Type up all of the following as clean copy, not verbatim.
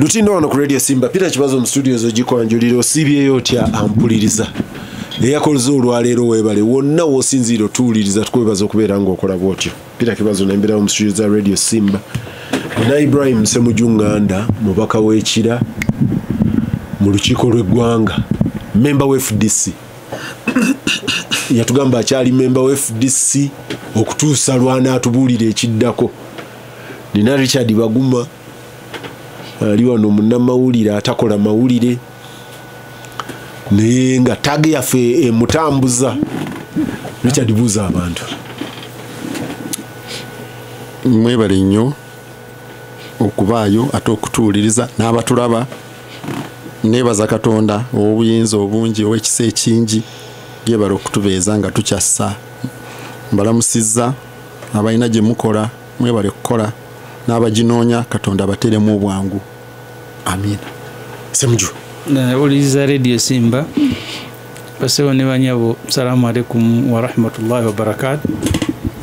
Lutindo wano ku Radio Simba. Peter Kibazo mu studios ogikwanjulira. Osiibyeyo otya ampuliriza eyakoze olwaleero? Weebale wonna w'osinziira otuwuliriza, tukwebaza okubeera ng'okola bw'otyo. Peter Kibazo nemberawo mu studio za Radio Simba nina Ibrahim Semuju Nganda, mubaka w'Ekira mu lukiiko lw'eggwanga, memba wa FDC. Yatugamba akyali memba wa FDC okutuusa lwanaatubuulira ekiddako. Nina Richard Baguma ali wano, munnamawulire atakola mawulire naye nga tag yaffe emutambuza. Richard, buuza abantu. Mwebale nnyo okubaayo ate okutuwuliriza n'abatulaba. Neebaza Katonda ow'obuyinza obungi, ow'ekisa ekingi, yebala okutubeeza nga tukyassa. Mbalamusizza abalina gye mukola, mwebale kukola, n'abaginoonya Katonda abateremu obwangu. Amiina. Semuju. Nawuliriza Radio Simba, basebo ne banyabo, salaamu alaikum warahmatullahi wabarakatu.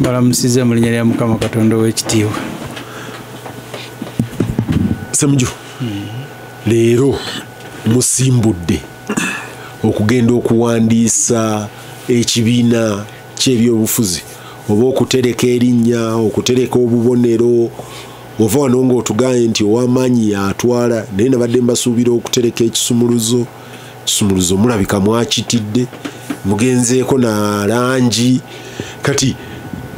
Balamusiza mu linnya lya Mukama Katonda ow'ekitiibwa. Semuju, leero musimbudde okugenda okuwandiisa ekibiina ky'ebyobufuzi oba okutereka erinnya, okutereka obubonero. Ova wano ng'otugambye nti ow'amaanyi atwala, naye nabadde mbasuubira okutereka ekisumuluzo. Ekisumuluzo mulabika mwakitidde, mugenzeeko na langi. Kati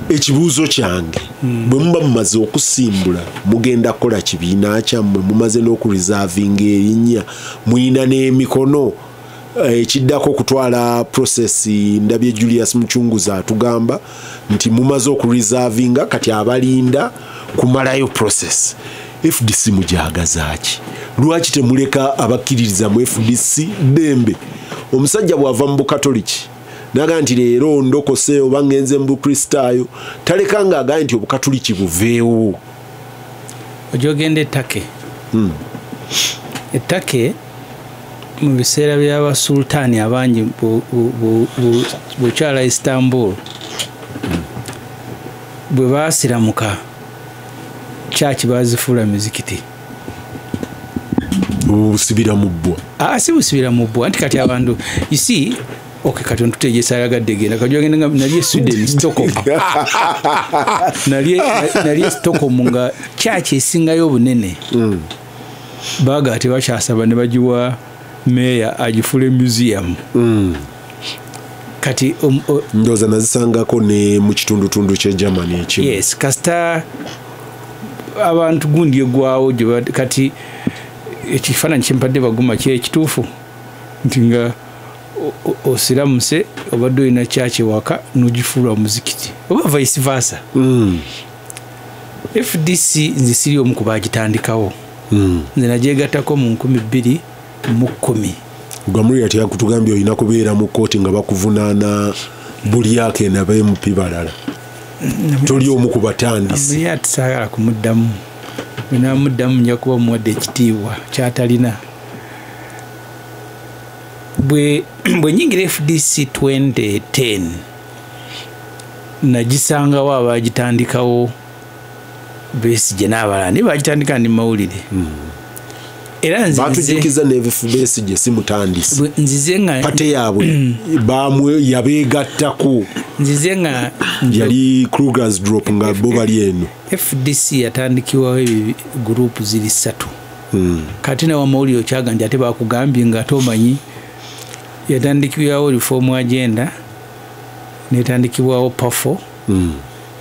ekibuuzo kyange, bwe muba mumaze okusimbula, mugenda kukola kibiina kyammwe, mumaze n'okureservinga erinnya, muyina n'emikono, ekiddako okutwala process? Ndabye Julius Muchunguzi atugamba nti mumaze okureservinga, kati abalinda kumalayo process. FDC mujagazaaki? Lwaki temuleka abakkiririza mu FDC ddembe? Omusajja bw'ava mu Bukatoliki naga nti leero ndokose oba ngenze mu Bukristaayo, taleka nga agaye nti Obukatoliki buveewo. Ojja ogenda ettake ettake mu biseera by'abasultaani abangi, bukyala Istanbul, bwe baasiramuka, kyaki bazifuula mizikiti. Busibira mu bbwa. Ah, si busibira mu bbwa, nti kati abantu, you see, okay, kati ontutegeesa ayagadde genda kati ogenda nga nali e Sweden, Stockholm, nali e Stockholm nga kyaki esingayo obunene baga tebakyasaba ne bagiwa meya agifuule museum. Kati Ndowooza nazisangako ne mu kitundutundu kye Germany ekimu. Yes, kasita abantu gundi egwawo kati ekifaananyi kyempadde Baguma kyekituufu nti nga osiramuse obadde olina kyaki waka n'ogifuula omuzikiti oba vice versa. FDC nze siri omu ku bagitandikawo. Nze nagyegattako mu 2010. Gamuli yakutugambye olina kubeera mu kkooti nga bakuvunaana bulyake naba MP balala, toli omu ku batandisi. Amuriat saagala kumuddamu. Bwe namuddamu nja kuba muwadde ekitiibwa kyatalina. Bwe nyingira FDC 2010, nagisangawo abagitandikawo, Besigye n'abalala, naye bagitandika ndi mawulire. Era nze Batujukiza ne Besigye si mutandisi. Nzize nga Party yaabwe bamwe yabeegattako. Nzize nga Yali Krugersdorp nga bo bali eno. FDC yatandikibwaho gurupu ziri ssatu. Kati nawe amawulire okyaga nti ate bakugambye nga ate omanyi yatandikibwawo Reform Agenda, netandikibwawo PAFO,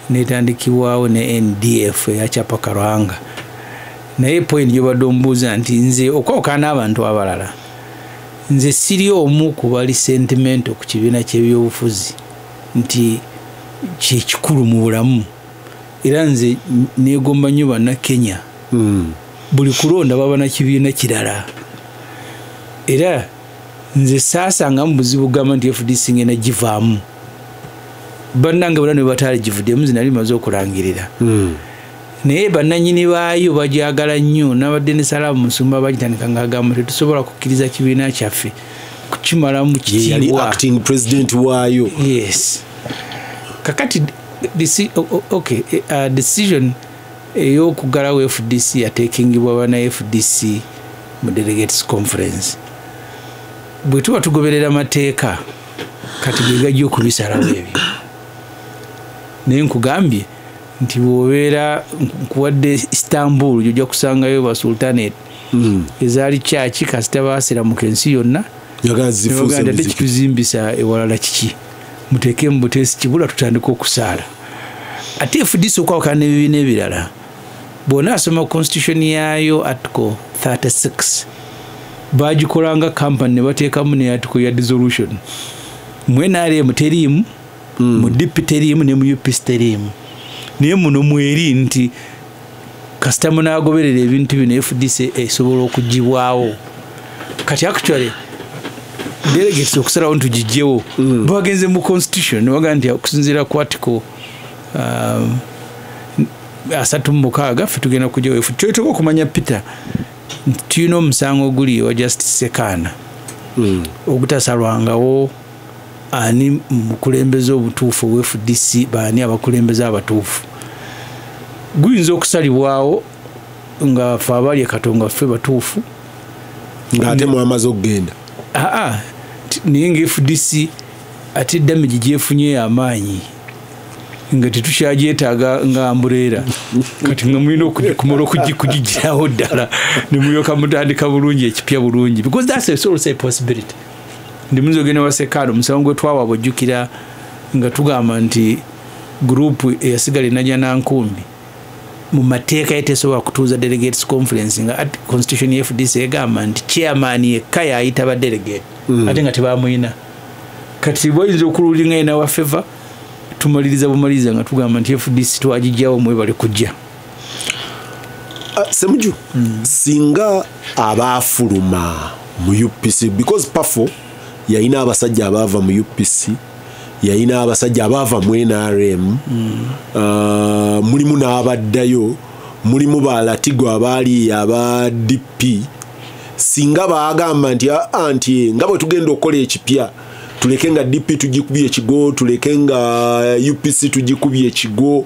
netandikibwawo ne NDF eyakyapa Karuhanga. Naye point gyobadde omubuuza nti nze okwawukana n'abantu abalala, nze siri omu ku bali sentimental ku kibiina ky'ebyobufuzi nti kyekikulu mu bulamu. Era nze neegomba nnyo Bannakenya, buli kulonda baba na kibiina kirala. Era nze saasangamu buzibu gamba nti FDC ngenda givaamu. Bannange bonna ne bataali givuddemu, nze nali maze okulangirira. Naye bannannyini baayo bagyagala nnyo. Nabadde ne Salaamu Musumba, bagitandika ng'agamba tetusobola kukkiriza kibiina kyaffe kukimalamu Ye yali kitiibwa. acting president waayo. Yes. Kakati okay, decision Ey'okuggalawo FDC yateekingibwa bana FDC mu delegates conference. Bwe tuba tugoberera amateeka kati ge gajja okubisalawo ebyo. Naye nkugambye nti bw'obeera nkuwadde Istanbul ojja kusangayo ba sultanate ezaali kyaki kasita baasiramuka ensi yonna ate kituzimbisa ewalala kiki muteeke mu buteesi kibula tutandika okusaala. Ate FDC okwawukana n'ebibiina ebirala bw'onaasoma constitution yaayo article 36 bagikolanga company ne bateekamu ne article ya dissolution. Mu NRM teriimu, mu DP teriimu ne mu UPC teriimu. Naye muno mweri nti kasita munaagoberera ebintu bino FDC esobola okugibwawo. Kati actually delegates okusalawo nti tugigyewo bagenze mu constitution ne bagamba nti okusinziira ku article 36 ffe tugenda kugyawo. Kyetulina okumanya Peter nti tulina omusango oguli ewa Justice Sekaana ogutasalwangawo ani mukulembeze obutuufu owa FDC baani abakulembeze abatuufu. Guyinza okusalibwawo nga ffe abali e Katonga ffe batuufu ng'ate mwamaze okugenda. Naye nga FDC ate damage gyefunye amaanyi nga tetukyagyetaaga nga ambuleera kati nga mulina okumala okugigirawo ddala ne mulyoka mutandika bulungi ekipya bulungi because that's also a possibility. Ndi muyinza ogenda wa Sekaana omusango gwe twawa bw'ojjukira nga tugamba nti gurupu eyasigala e Najjanankumbi mu mateeka ye tesobola kutuuza delegates conference nga constitution ya FDC egamba nti chairman yekka y'ayita ba delegate ate nga tebamuyina. Kati bw'oyinza okululinga ena wa favor tumaliriza bumaliriza nga tugamba nti FDC twagijjawo mwebale kujja. Ssemujju, singa abaafuluma mu UPC because PAFO yalina abasajja abaava mu UPC, yalina abasajja abaava mu NRM, mulimu n'abaddayo, mulimu balatigo abaali aba DP. Singa baagamba nti anti nga bwe tugenda okukola ekipya tuleke nga DP tugikubye ekigo, tuleke nga UPC tugikubye ekigo,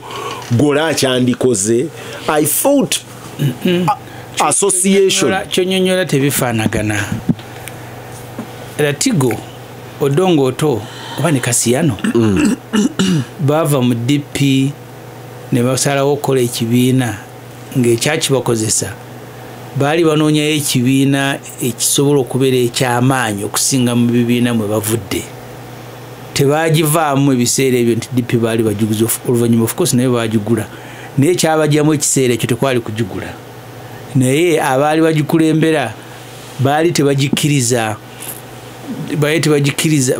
gola kyandikoze. I thought association kyonyonyola tebifaanagana. Latigo Odongo Otto oba ne Kasiyano baava mu DP ne basalawo okukola ekibiina ng'ekyakibakozesa baali banoonyayo ekibiina ekisobola okubeera ekyamaanyi okusinga mu bibiina mwe bavudde. Tebagivaamu ebiseera ebyo nti DP baali bagiguza oluvannyuma, of course naye baagigula, naye kyabajjamu ekiseera ekyo tekwali kugigula. Naye abaali bagikulembera baali tebagikkiriza,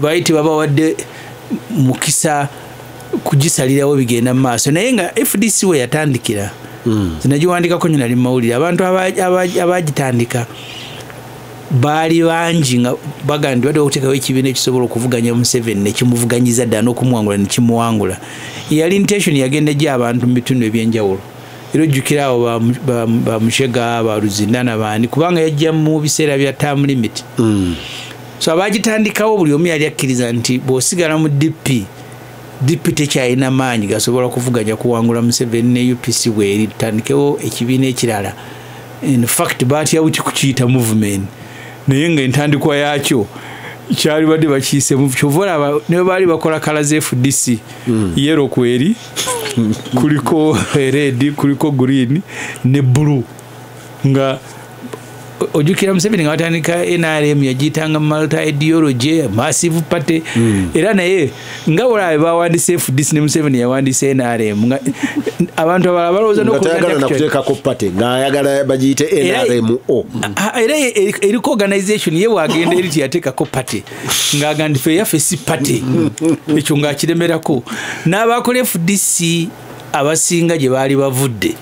baali tebabawadde mukisa kugisalirawo bigenda mu maaso. Naye nga FDC we yatandikira zinagiwandikako nnyo nali mawulire, abantu abagitandika baali bangi nga bagamba nti badde okuteekawo ekibiina ekisobola okuvuganya Museveni nekimuvuganyiza ddala n'okumuwangula nekimuwangula. Yali intention yagenda ejja abantu mu bitundu ebyenjawulo. Era ojjukira awo ba Mushega, ba Ruzindana baani, kubanga yajja mu biseera bya term limit. So abagitandikawo buli omu yali akkiriza nti bw'osigala mu DP, DP tekyalina maanyi gasobola kuvuganya kuwangula Museveni ne UPC bweri, tutandikewo ekibiina ekirala. In fact baatya buki kukiyita movement, naye nga entandikwa yaakyo kyali badde bakiyise kyova olaba ne baali bakola kala za FDC yellow kweri kuliko red, kuliko green ne blue. Nga ojjukira Museveni nga batandika NRM yagiyitanga multi ideology massive party. Era naye nga olaba bawandiise FDC ne Museveni yawandiise NRM nga abantu abalala balowooza n'okuteekako party ng'ayagala bagiyite NRMO. Era eriko organization ye bw'agenda eri teyateekako party ng'agamba nti ffe yaffe si party, ekyo ng'akiremerako. N'abakola FDC abasinga gye baali bavudde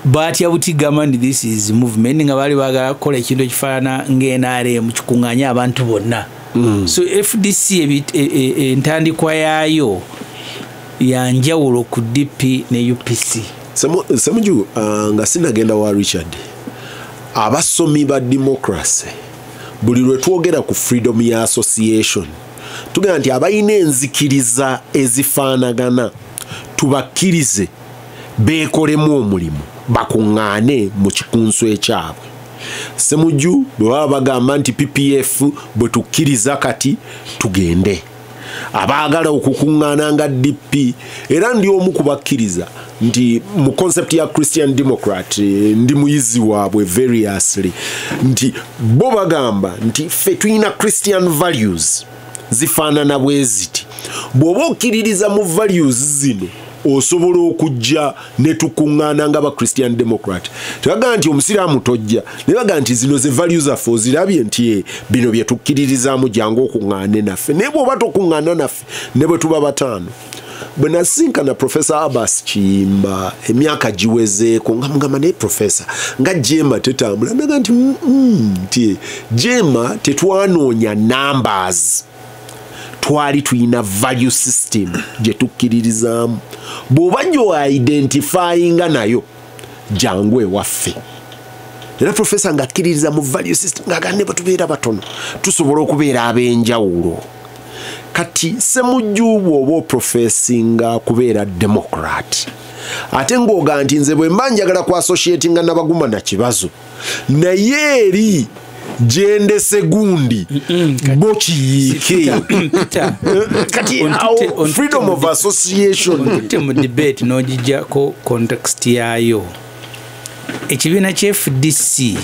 batya buti gamba nti this is movement, nga baali baagala kukola ekintu ekifaanana nga NRM kikuŋŋaanye abantu bonna. So FDC entandikwa yaayo ya njawulo ku DP ne UPC. Ssemujju, nga sinagenda wa Richard, abasomi ba democracy buli lwe twogera ku freedom ya association tugamba nti abalina enzikiriza ezifaanagana tubakkirize Beekolemu omulimu, bakuŋŋaane mu kikunsu ekyabwe. Ssemujju bwe baba bagamba nti PPF bwe tukkiriza kati tugende, abaagala okukuŋŋaana nga DP, era ndi omu ku bakkiriza nti mu concept ya Christian Democrat, ndi muyizi waabwe variously, nti bo bagamba nti ffe tulina Christian values zifaanana bwe ziti, bw'oba okkiririza mu values zino osobola okujja ne tukuŋŋaana nga ba Christian Democrat. Tebagamba nti omusiraamu tojja, ne bagamba nti zino ze values zaffe ozirabye nti bino bye tukkiririzaamu, jangu okuŋŋaane naffe. Naye bw'oba tokuŋŋaana naffe ne bwe tuba bataano. Bwe nasinkana Professor Abbas Kiyimba emyaka giwezeeko, nga mugamba naye Professor nga JEEMA tetambula, naga nti nti JEEMA tetwanoonya numbers, twali tulina value system gye tukkiririzaamu, bw'oba gy'oidentifyinga nayo jangu ewaffe. Era Professor ng'akkiririza mu value system, ng'agamba ne bwe tubeera batono tusobola okubeera ab'enjawulo. Kati Ssemujju bw'oba oprofessinga kubeera Democrat, ate ng'oga nti nze bwe mba njagala ku associatinga n'abaguma na kibazo, naye eri gyendese gundi bo kiyiike. Kati awo freedom of association ontutte mu debate n'ogijjako context yaayo. Ekibiina kya FDC,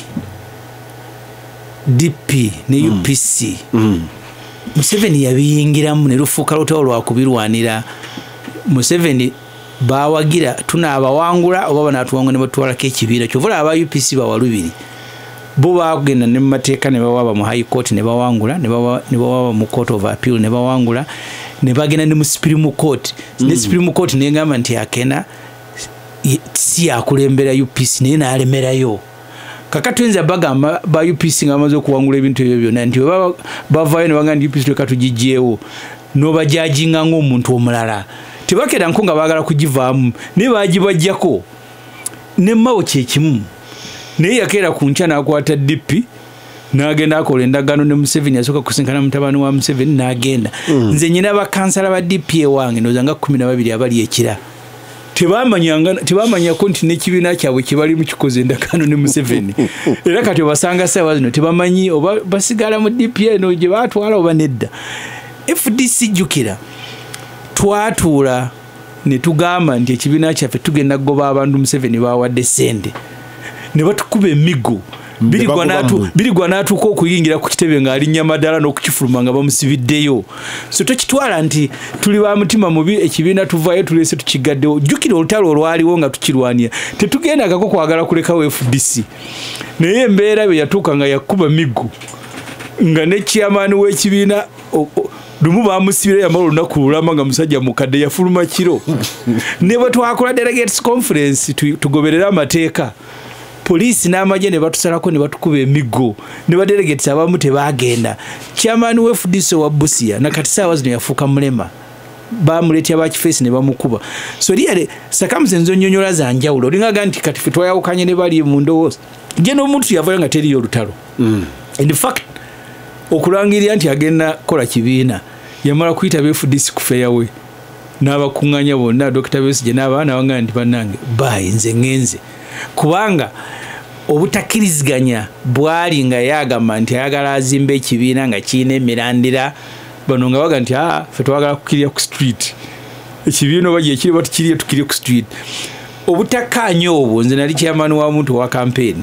DP ne UPC, Museveni yabiyingiramu ne lufuuka lutalo lwa kubirwanira. Museveni bawagira tunaabawangula oba banaatuwangula ne batwalako ekibiina. Kyova olaba aba UPC bawalubiri bo bagenda ne mu mateeka ne bawaaba mu High Court ne bawangula, ne bawaaba mu Court of Appeal ne bawangula, ne bagenda ne mu Supreme Court. Ne Supreme Court negamba nti Akena si yakulembera UPC, naye n'alemerayo. Kakati tuyinza bagamba ba UPC nga bamaze okuwangula ebintu ebyo byonna nti bwe bavaayo ne bagamba nti UPC leka tugiggyewo, n'obajajinga ng'omuntu omulala. Tebakeera nko nga baagala kugivaamu, naye baagibaggyako. Ne Mao kye kimu, naye yakeera ku nkya n'akwata DP n'agenda akola endagaano ne Museveni, yasooka kusinkana mutabani wa Museveni n'agenda. Nze nnyina bakansala ba DP ewange ndowooza nga 12 abali ekira, tebamanyako nti n'ekibiina kyabwe kye balimu kikoze endagaano ne Museveni. Era kati obasanga ssaawa zino tebamanyi oba basigala mu DP eno gye baatwala oba nedda. FDC jjukira twatuula ne tugamba nti ekibiina kyaffe tugenda kugoba abantu Museveni bawadde ssente, ne batukuba emiggo. Birigwa n'atuuka okuyingira ku kitebe ng'alinnya madaala n'okukifuluma nga bamusibiddeyo. So tokitwala nti tuli ba mutima mubi, ekibiina tuvaayo tuleese tukigaddewo. Jjukira olutalo olwaliwo nga tukirwanira, tetugendagako kwagala kulekawo FDC, naye embeera bwe yatuuka nga yakuba miggo, nga ne chairman w'ekibiina lumu bamusibira yamala olunaku lulamba nga musajja mukadde yafuluma kiro. Ne bwe twakola delegates conference tugoberere amateeka, poliisi n'amagye ne batusalako ne batukuba emiggo, ne ba delegates abamu tebaagenda. Chairman wa FDC wa Busia nakati ssaawa zino yafuuka mulema, bamuleetya bakifeesi ne bamukuba. So really circumstances nnyonnyola za njawulo, olingaga nti kati ffe twayawukanye ne bali mu ndowooza gye n'omuntu yavaayo nga teriyo olutalo. In fact okulangirira nti agenda kukola kibiina yamala kuyita ba FDC ku fairway n'abakuŋŋaanya bonna, Dr. Besigye n'abaana bangamba nti bannange bye nze ŋŋenze, kubanga obutakkiriziganya bwali nga yagamba nti ayagala azimbe ekibiina nga kirina emirandira, bano nga baga nti ffe twagala kukirya ku street, ekibiina oba gyekiri oba tukirye tukirye ku street. Obutakkaanya obwo nze nali chairman wa muntu wa campaign,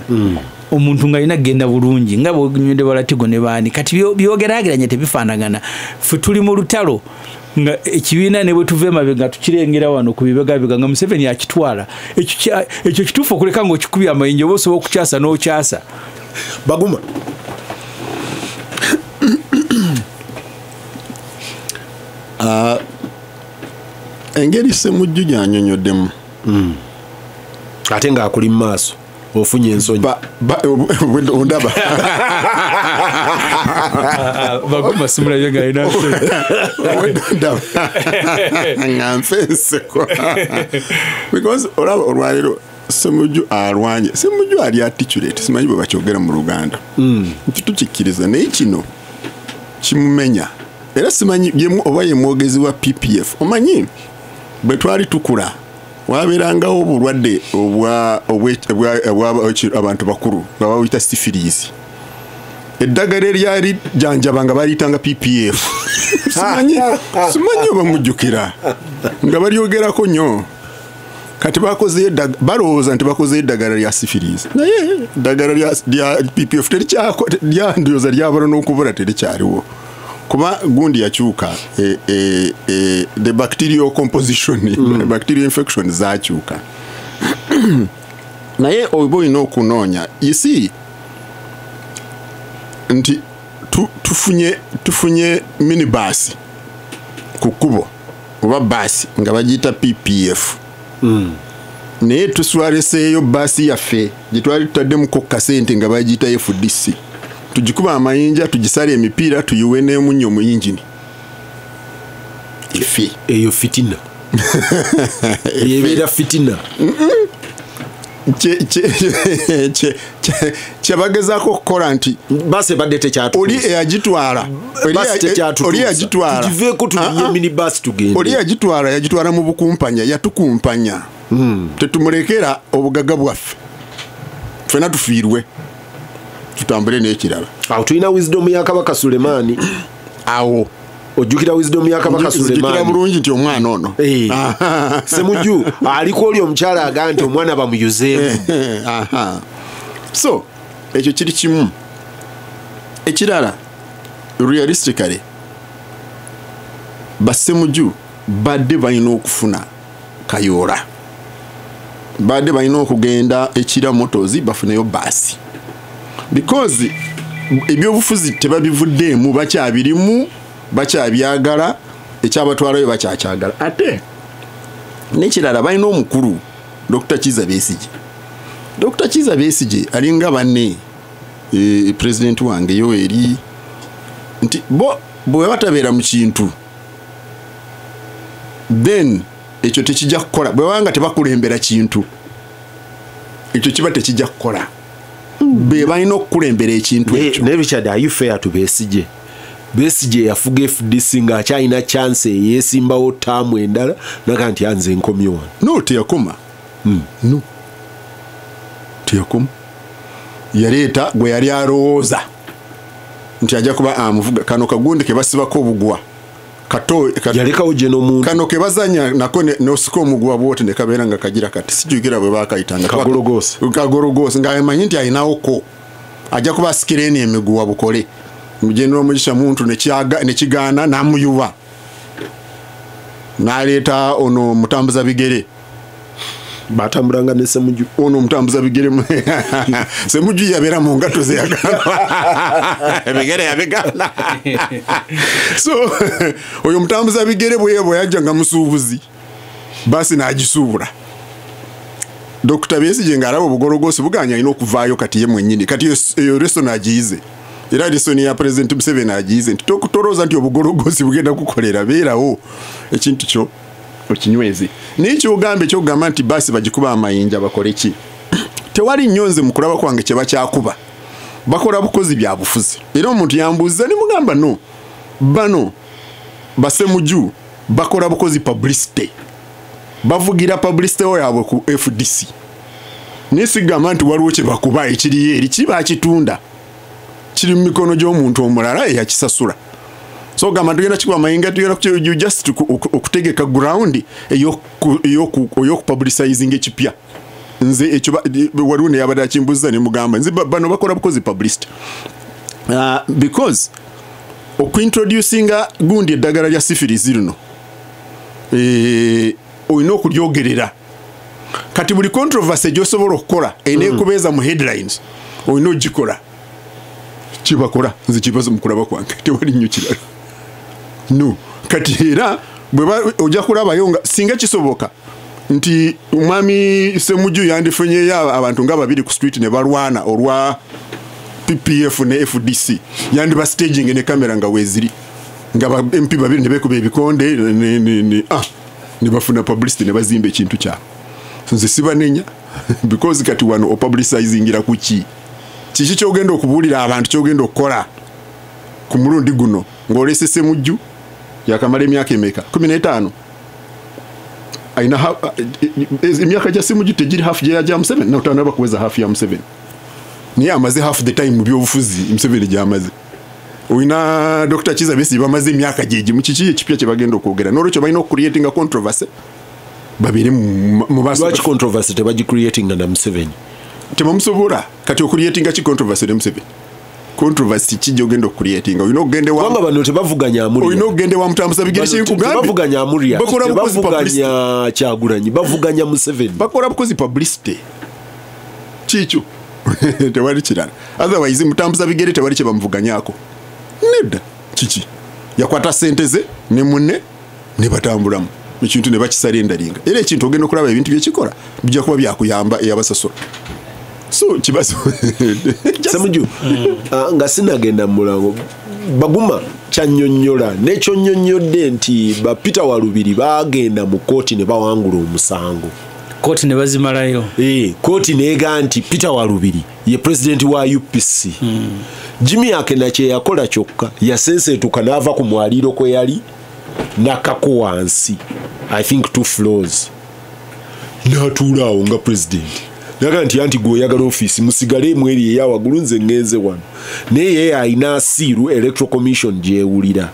omuntu ng'alina kugenda bulungi nga bw'onywedde balatigo ne baani. Kati byogeraageranya tebifaanagana. Ffe tuli mu lutalo nga ekibiina ne bwe tuva emabega tukirengera wano ku bibegabega nga Museveni akitwala. Ekyo kituufu okuleka ng'okikubye amayinja oba osobola okukyasa n'okyasa. Baguma. Engeri Ssemujju gy'annyonnyoddemu. Ate ng'akuli mu maaso ofunye ensonyi. Ondaba. Baguma simulabye ng'alina nsonyi. Ondaba. Nga nfa enseko. Because olaba olwaleero Ssemujju alwanye. Ssemujju ali articulate, simanyi bwe bakyogera mu Luganda. Nti tukikkiriza naye kino kimumenya. Era simanyi oba ye mwogezi wa PPF. Omanyi bwe twali tukula Wabeerangawo obulwadde obwa abantu bakulu nga babuyita syphilis. Eddagala eryali jjanjaba nga baliyitanga PPF. Simanyi oba mujjukira nga balyogerako nnyo. Kati bakoze balowooza nti bakoze eddagala lya syphilis, naye eddagala lya PPF terikyakola, lyabala n'okubula terikyaliwo. Kuba gundi yakyuka, the bacterial composition, bacterial infection zakyuka. Naye oba olina okunoonya, you see nti tufunye minibus ku kkubo oba baasi nga bagiyita PPF. Naye tuswaleseeyo baasi yaffe gye twali tutaddemuko kasente nga bagiyita FDC. Tugikuba amayinja, tugisale emipiira, tuyiwe n'emunnyo mu yingini. Efe. Eyo fitina. Ebeera fitina. Kyebagezaako okukola nti baasi ebadde tekyatutuusa. Oli eyagitwala. Baasi tekyatutuusa. Oli eyagitwala. Tugiveeko tulinye minibus tugende. Oli eyagitwala, yagitwala mu bukumpanya, yatukumpanya. Tetumulekera obugagga bwaffe. Ffenna tufiirwe. Tutambule n'ekirala. Awo tulina wisdom ya Kabaka Sulemani. Awo. Ojjukira wisdom ya Kabaka Sulemani. Nzijukira bulungi nti omwana ono. Ssemujju aliko oli omukyala agamba nti omwana bamuyuzeemu. So ekyo kiri kimu. Ekirala, realistically, Bassemujju badde balina okufuna Kayoola. Badde balina okugenda Ekira Motors bafuneyo baasi. Because ebyobufuzi tebabivuddeemu, bakyabirimu, bakyabyagala, ekyabatwalayo bakyakyagala. Ate n'ekirala balina omukulu Dr. Kizza Besigye. Dr. Kizza Besigye alinga banne president wange Yoweri nti bo bwe batabeera mu kintu then ekyo tekijja kukola. Bwe banga tebakulembera kintu ekyo kiba tekijja kukola. Be balina okukulembera ekintu ekyo. Ne Richard, are you fair to Besigye? Besigye yafuga FDC ng'akyalina chance eyeesimbawo ttaamu endala naga nti anze nkomye wano. No, teyakoma. No. Teyakoma. Yaleeta gwe yali alowooza nti ajja kuba amuvuga. Kano kagundi ke basibako obugwa. Yalekawo gye n'omuntu. Kano ke bazannya nako n'osika omuguwa bw'oti ne kabeera nga kagira kati. Sijjukira bwe baakayitanga. Kagologoosi. Kagologoosi ng'amanyi nti alinawoko. Ajja kuba asikira eno emiguwa bukole. General Mugisha Muntu ne kigaana n'amuyuba. N'aleeta ono mutambuza bigere. Batambulanga ne Ssemujju. Ono mutambuza bigere. Ssemujju yabeera mu ngatto ze yagamba. Ebigere yabigana. So oyo mutambuza bigere bwe yajja nga musuubuzi. Basi n'agisuubula. Dr. Besigye ng'alaba obugologoosi buganya alina okuvaayo kati ye mwennyini. Kati eyo lesson agiyize. Era lesson ya President Museveni agiyize nti tolowooza nti obugologoosi bugenda kukolera, beerawo ekintu kyo okinyweze. Naye ky'ogamba eky'okugamba nti baasi bagikuba amayinja bakole ki? Tewali nnyo nze mu kulaba kwange kye bakyakuba. Bakola bukozi bya bufuzi. Era omuntu yambuuza ne mugamba no. Bano Bassemujju bakola bukozi publicity. Bavugira publicity yaabwe ku FDC. Naye sigamba nti waliwo kye bakuba ekiriyo eri kiba kitunda. Kiri mu mikono gy'omuntu omulala eyakisasula. So gamba tugenda kikuba amayinja tugenda ku just okutegeka ground ey'okupublicizing ekipya. Nze ekyo waliwo neyabadde akimbuuza ne mugamba nze bano bakola bukozi publicity. Because okuintroducinga gundi eddagala lya syphilis lino olina okulyogerera. Kati buli controversy gy'osobola okukola eneekubeeza mu headlines olina ogikola. Kibakola nze kibazo mu kulaba kwange tewali nnyo kirala. No. Kati era bwe ojja kulabayo nga singa kisoboka nti omwami Ssemujju yandifunyeyo abantu nga babiri ku street ne balwana olwa PPF ne FDC, yandiba staging ne kamera nga weeziri nga ba MP babiri ne beekuba ebikonde ne bafuna publicity ne bazimba ekintu kyabwe. Nze sibanenya because kati wano opublicizingira ku ki? Kiki ky'ogenda okubuulira abantu ky'ogenda okukola ku mulundi guno ng'olese Ssemujju yakamala emyaka emeka? 15. Aina emyaka gya Ssemujju tegiri half gya Museveni, natanaba kuweza half ya Museveni, niye amaze half the time mu byobufuzi Museveni gyamaze. Oyina Dr. Kizza Besigye bamaze emyaka gyegimu, kiki ekipya kye bagenda okwogera? N'olwekyo balina okucreatinga controversy babiri mu basi. Lwaki controversy tebagicreatinga na Museveni? Tebamusobola. Kati ocreatinga ki controversy ne Museveni? Controversy ki gy'ogenda okucreatinga? Olina okugenda ewa Kubanga bano tebavuganya Amuriat. Olina okugenda ewa Mutambuza Bigere, kyenkugambye. Tebavuganya Amuriat. Bakola bukozi publicity. Tebavuganya Kyagulanyi, bavuganya Museveni. Bakola bukozi publicity. Kikyo tewali kirala. Otherwise Mutambuza Bigere tewali kye bamuvuganyako. Nedda. Kiki? Yakwata ssente ze ne munne ne batambulamu ekintu ne bakisalendalinga. Era ekintu ogenda okulaba ebintu byekikola bijja kuba byakuyamba eyabasasula. So kibazo Ssemujju, nga sinagenda mu mulango, Baguma kyannyonnyola n'ekyonnyonnyodde nti ba Peter Walubiri baagenda mu kkooti ne bawangula omusango. Kooti ne bazimalayo. Kooti neega nti Peter Walubiri ye pulezidenti wa UPC. Jimmy Akena kye yakola kyokka yasenseetuka n'ava ku mwaliiro kwe yali n'akkako wansi, I think 2 floors, n'atuula awo nga pulezidenti. Naga nti anti gwe oyagala ofiisi musigale mu eri eya waggulu, nze ŋŋenze wano. Naye ye alina asiiru Electoral Commission gy'ewulira.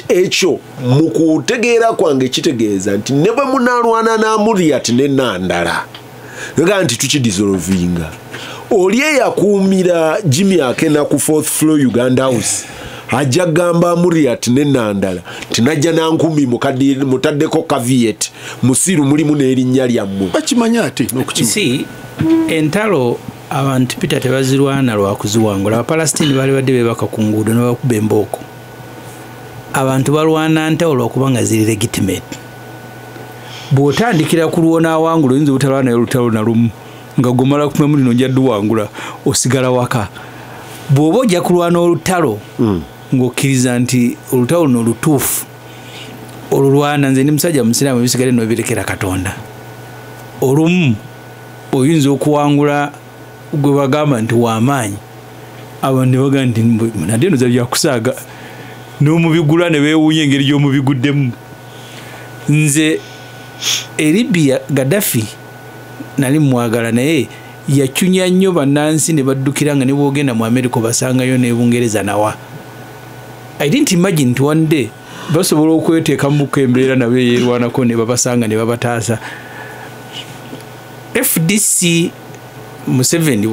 Ekyo mu kutegeera kwange kitegeeza nti ne bwe munaalwana n'Amuriat ne Nandala, naga nti tukidissolvinga. Oli eyakuumira Jimmy Akena ku 4th floor Uganda House ajja kugamba Amuriat ne Nandala nti najja na nkumi mutaddeko caveat, musiru mulimu n'erinnya lyammwe. Bakimanya ate n'okukimanya. Si entalo abantu Peter tebazirwana lwa kuziwangula. Abapalestine baali badde beebaka ku nguudo ne bakuba embooko. Abantu balwana ntalo lwakubanga ziri legitimate. Bw'otandikira ku lw'onaawangula oyinza obutalwana naye olutalo na lumu, nga gw'omala kupima mulino nja dduwangula osigala waka. Bw'oba ojja kulwana olutalo ng'okkiriza nti olutalo luno lutuufu, olulwana. Nze ndi musajja musiraamu, ebisigale n'obirekera Katonda. Olumu oyinza okuwangula gwe bagamba nti w'amaanyi, abantu ne bagamba nti nadde eno byakusaaga, n'omubigula ne beewuunya engeri gy'omubiguddemu. Nze e Libya Gaddafi nali mwagala, naye yacunya nnyo bannansi ne baddukira nga ne bw'ogenda mu America obasangayo ne Bungereza nawa. I didn't imagine nti one day basobola okweteekamu embeera nabo eyeerwanako ne babasanga ne babataasa. FDC Museveni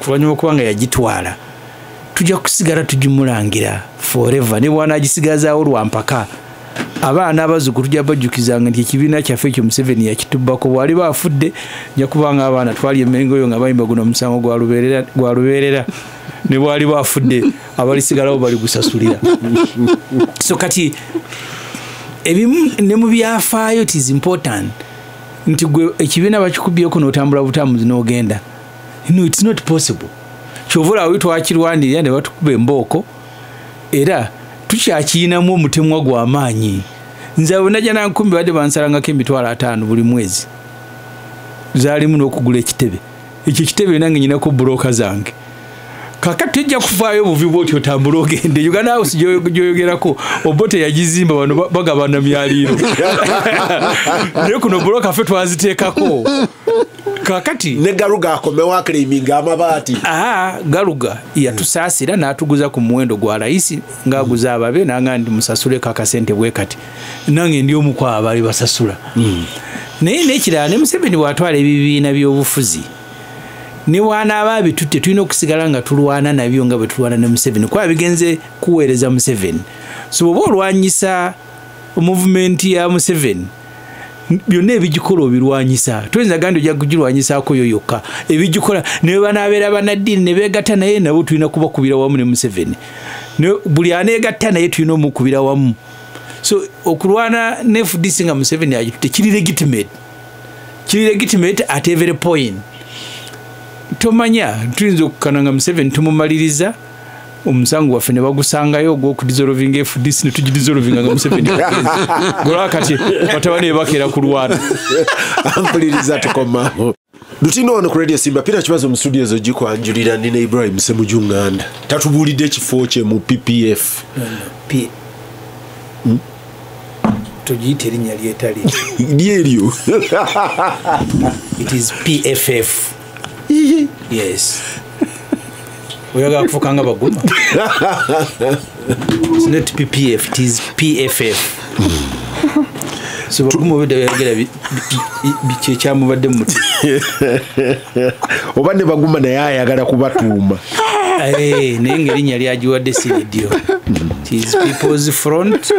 kuvannyuma okuba nga yagitwala, tujja kusigala tugimulangira forever, ne bw'anaagisigazaawo lwa mpaka. Abaana abazzukulu tujja bajjukizanga nti ekibiina kyaffe ekyo Museveni yakitubbako. Bw'aliba afudde nja kubanga abaana twali emmengo yo nga bayimba guno omusango gwa lubeerera, ne bw'aliba afudde abalisigalawo baligusasulira. So kati ebimu ne mu byafaayo it is important nti gwe ekibiina bakikubyeko n'otambula butambuzi n'ogenda. No, it's not possible. Kyova olaba twakirwanirira ne batukuba embooko, era tukyakiyinamu omutemwa gw'amaanyi. Nze abo najja nankumi badde bansalangako 50,000 buli mwezi, zaalimu n'okugula ekitebe. Ekyo ekitebe nange nyinako bulooka zange. Kakati tojja kuvaayo buvi bw'otyo otambule ogende. Uganda House gy'oyogerako Obote yagizimba, bano bagabana myaliiro. Naye kuno bulooka ffe twaziteekako. Kakati ne Garuga akomewo aclaiminga amabaati. Garuga yatusaasira n'atuguza ku muwendo gwa layisi ng'aguza ababe n'agamba nti musasuleko akasente bwe kati. Nange ndi omu ku abo abaali basasula. Naye n'ekirala ne Museveni bw'atwala ebibiina by'obufuzi ne bw'anaaba abitutte tulina okusigala nga tulwana nabyo nga bwe tulwana ne Museveni, kuba bigenze kuweereza Museveni. So bw'oba olwanyisa movement ya Museveni, byonna ebigikola obirwanyisa. Toyinza gamba nti ojja kugirwanyisaako yo yokka. Ebigikola ne banaabeera bannaddiini ne beegatta naye nabo tulina kubakubira wamu ne Museveni. Buli aneegatta naye tulina omukubira wamu. So okulwana ne FDC nga Museveni agitutte kiri legitimate. Kiri legitimate at every point. Tomanya tuyinza okukana nga Museveni tumumaliriza omusango waffe ne bagusangayo ogw'okudissolvinga FDC ne tugidissolvinga nga Museveni golwa kati batabani bakeera kulwana. Ampuliriza tukomawo. Lutino wano ku Radio Simba, Peter Kibazo mu studio zo gikwanjulira nina Ibrahim Ssemujju Nganda. Tatubuulidde ekifo kye mu PPF. P. Tugiyite erinnya lyetali. Lyeryo. It is PFF. Yes. Oyagala kufuuka nga Baguma. It's not PPF, it is PFF. So Baguma obedda byayogera biki ekyamubadde mu mutima. Oba ne Baguma naye ayagala kubatuuma. Naye ng'erinnya lyagiwadde si liryo. It is People's Front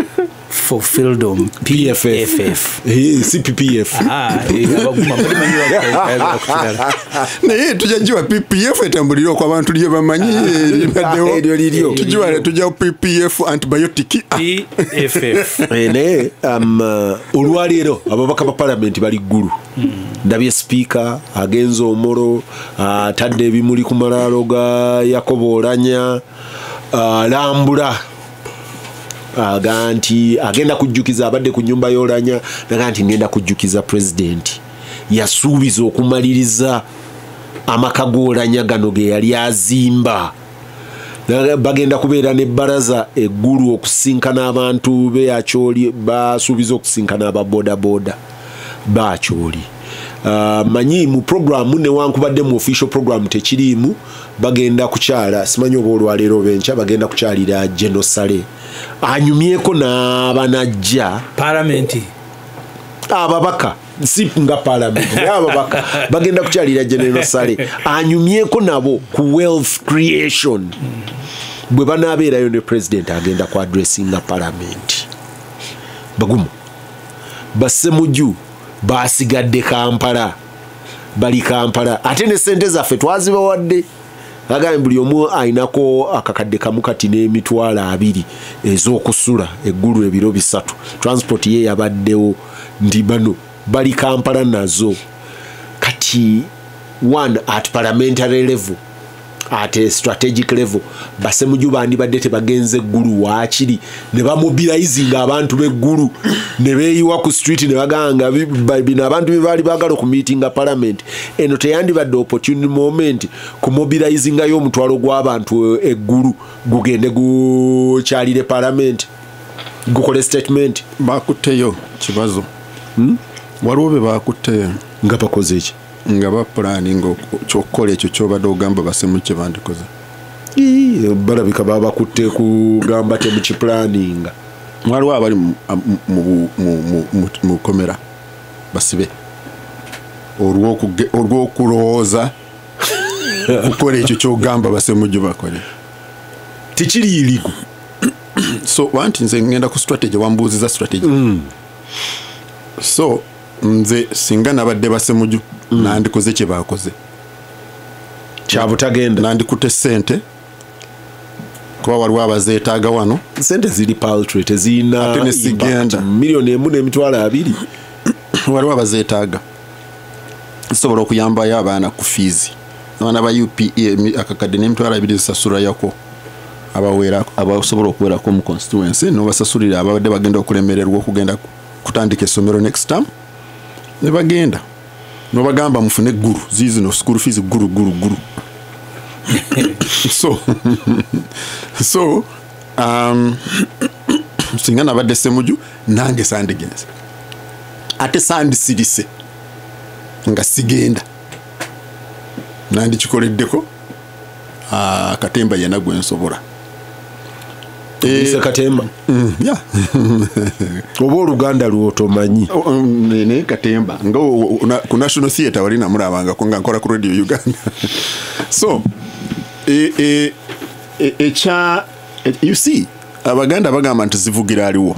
for Freedom, PFF. Si PPF. Naye tujja giwa PPF etambulire okwo abantu lye bamanyi eryo liryo. Tujja PPF antibiotic. PFF. Naye olwaleero ababaka ba parliament bali ggulu. Ndabye speaker agenze Omoro, atadde ebimuli ku malaalo ga Yakobo Olanya, alambula aga nti agenda kujjukiza abadde ku nyumba y'Olanya, naga nti ngenda kujjukiza president yasuubiza okumaliriza amaka g'Olanya gano ge yali azimba. Bagenda kubeera n'ebbaraza eggulu okusinkana abantu be Acholi, basuubiza okusinkana aba bodaboda ba Acholi. Manyi mu programu newankubadde mu official program tekiriimu, bagenda kukyala simanyi oba olwaleero benkya bagenda kukyalira General Saleh anyumyeko n'abanajja palamenti ababaka si nga palamenti naye ababaka bagenda kukyalira General Saleh anyumyeko nabo ku wealth creation. Bwe banaabeerayo ne president agenda ku addressinga palamenti. Bagumu Basemuju basigadde Kampala, bali Kampala ate ne sente zaffe twazibawadde. Agambye buli omu ayinako akakadde kamu kati n'emitwalo 2 ez'okusula eggulu ebiro 3. Transport ye yabaddewo nti bano bali Kampala nazo. Kati one at parliamentary level, at a strategic level, Basemuju bandibadde tebagenze eggulu waakiri ne bamobilizinga abantu b'eggulu ne beeyiwa ku street ne baganga bino abantu be baali baagala okumiitinga parliament. Eno teyandibadde opportune moment ku mobilizingayo omutwalo gw'abantu eggulu gugende gukyalire parliament gukole statement. Bakutteyo kibazo. Waliwo be bakutteyo nga bakoze ki? Nga bapulaninga ky'okukola ekyo ky'obadde ogamba Basemuju kye bandikoze. Balabika babakutte kugamba temukipulaninga. Waliwo abali mu kkomera basibe olw'okulowooza kukola ekyo ky'ogamba Basemuju bakole. Tekiri illegal. So wanti nze ngenda ku strategy, wambuuziza strategy. So nze singa nabadde Basemuju nandikoze kye bakoze kyabutagenda, nandikutte ssente kuba waliwo abazeetaaga wano. Sente ziri paltry, tezirina ate ne sigenda 1,020 000. Waliwo abazeetaaga nsobola okuyambayo abaana ku fiizi, abaana ba UPE akakadde n'emitwalo 2 zisasulwayako abasobola okuwerako mu constituency, n'obasasulira ababadde bagenda okulemererwa okugenda kutandika essomero next term ne bagenda nobagamba mufune guru zizino school fees guru guru guru. So singa nabadde Semuju nange sandigenze ate sandisirise nga sigenda nandikikoleddeko katemba yena gwe nsobola. Isa katemba. Yeah. Oba oluganda lw'otomanyi. Ne katemba nga ku National Theatre wali namulabangako nga nkola ku Radio Uganda. So you see Abaganda bagamba nti zivugira aliwo.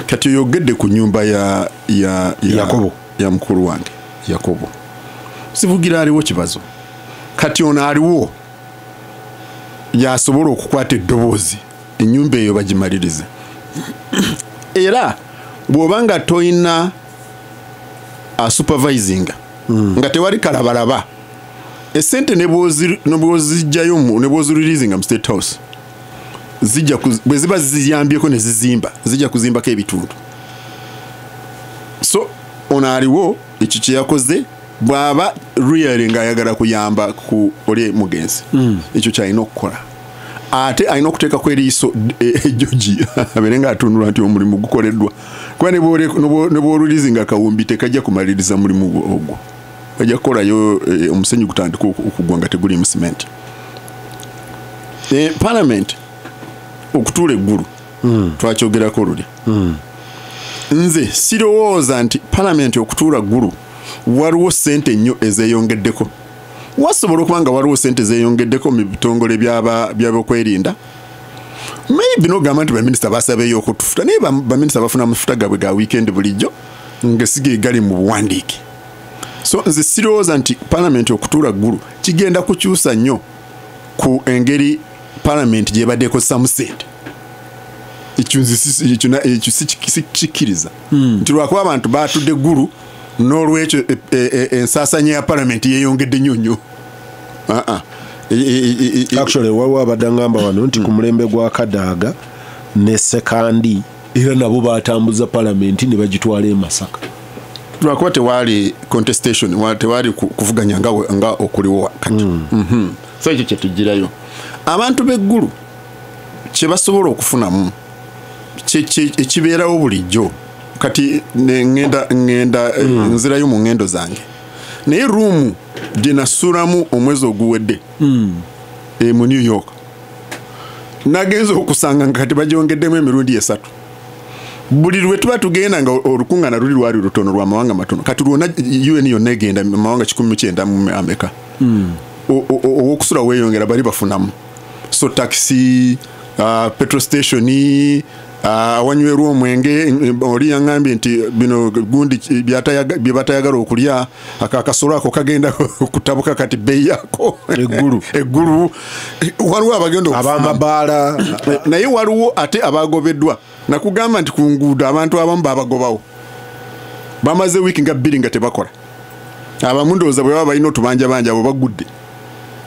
Kati oyogedde ku nyumba ya Yakobo, ya mukulu wange Yakobo. Zivugira aliwo kibazo. Kati ono aliwo yasobola okukwata eddoboozi ennyumba eyo bagimalirize. Era bw'obanga toyina supervising nga tewali kalabalaba esente ne bw'ozijjayo ne bw'ozireleasinga mu State House zijja bwe ziba ziyambyeko ne zizimba zijja kuzimbako ebitundu. So ono aliwo ekyo kye yakoze bw'aba really ng'ayagala kuyamba ku oli mugenzi ekyo kyalina okukola. Ate alina okuteekako eriiso ejjogi abeere ng'atunula nti omulimu gukoleddwa, kuba ne bw'olulizi nga kawumbi tekajja kumaliriza mulimu ogwo, bajja kukolayo omusenyu gutandika okugwa nga tegulimu simenti. Parliament okutuula eggulu twakyogerako luli. Nze sirowooza nti parliament okutuula ggulu waliwo sente nnyo ezeeyongeddeko. Wasobola okuba nga waliwo sente zeeyongeddeko mu bitongole by'abokwerinda, maybe nogamba nti baminisita basabeeyo okutufuta, naye baminisita bafuna amafuta gaabwe ga weekend bulijjo nga si gali mu buwandiike. So nze sirowooza nti parliament okutuula ggulu kigenda kukyusa nnyo ku engeri parliament gyebadde ekozesamu sente. Ekyo nze ekyo sikikkiriza nti lwakuba abantu batudde ggulu n'olwekyo ensaasanya ya parliament yeeyongedde nnyo nnyo. Ah, ah. Actually waliwo abadde ngamba wano nti ku mulembe gwa Kadaaga ne Sekandi era nabo batambuza palamenti ne bagitwala e Masaka. Lwakuba tewaali contestation, tewaali kuvuganya nga okuliwo kati. So ekyo kyetugirayo abantu b'eggulu kye basobola okufunamu ekibeerawo bulijjo. Kati ŋŋenda nzirayo mu ŋŋendo zange, naye room gye nasulamu omwezi oguwedde mu New York, nagenza okusanga nga kati bagyongeddemu emirundi 3. Buli lwe tuba tugenda nga olukuŋŋaana luli lwali lutono lwa mawanga matono, kati lwonna UN yonna egenda mawanga 190 mu ameka. Owokusula weeyongera, bali bafunamu. So taxi, petrol station, awanywerwa omwenge, oli yaŋŋambye nti bino gundi bye batayagala okulya, akasolo ako kagenda kutabuka kati bbeeyi yako. Eggulu. Eggulu waliwo abagenda okufunamu. Ab'amabaala. Naye waliwo ate abagobeddwa. Nakugamba nti ku nguudo abantu abamu babagobawo, bamaze wiiki nga 2 nga tebakola. Abamu ndowooza bwe baba balina otubanjabanja abo bagudde,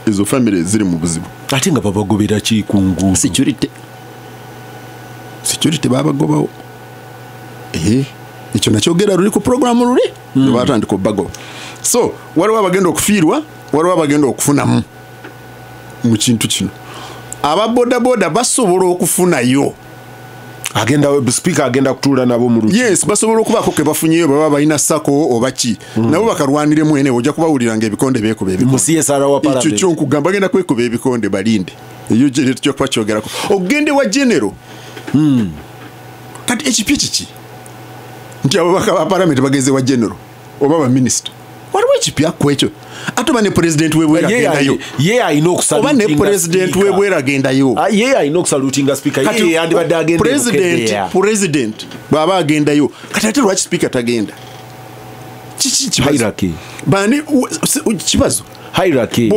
ezo famire ziri mu buzibu. Ate nga babagobera ki ku nguudo? Security babagobawo. Ekyo nakyogera luli ku programu luli batandika obagoba. So waliwo abagenda okufiirwa, waliwo abagenda okufunamu mu kintu kino. Ababodaboda basobola okufunayo. Agenda speaker agenda kutuula nabo mu lukiiko. Yes, basobola okubaako ke bafunyeyo, baba balina SACCO oba ki, nabo bakalwaniremu ene. Ojja kubawulira nga ebikonde beekuba Mu ebikonde. CSR wa Ekyo parliament. kyo nkugamba, bagenda kwekuba ebikonde, balinde. Eyo tujja kuba kyogerako. Ogende wa general, kati ekipya kiki nti ababaka ba palamenti bagenze wa general oba baminisita? Waliwo ekipya ku ekyo? Ate oba ne pulezidenti webweru Ye agendayo, ye alina oba ne okusalutinga pulezidenti speaker. webweru agendayo. Ah, ye alina okusalutinga speaker. Kati Ye yandibadde agenda e Bukedea. President bw'aba agendayo, kati ate lwaki speaker tagenda? Kiki kibazo? Hierarchy. Bani kibazo? Hierarchy.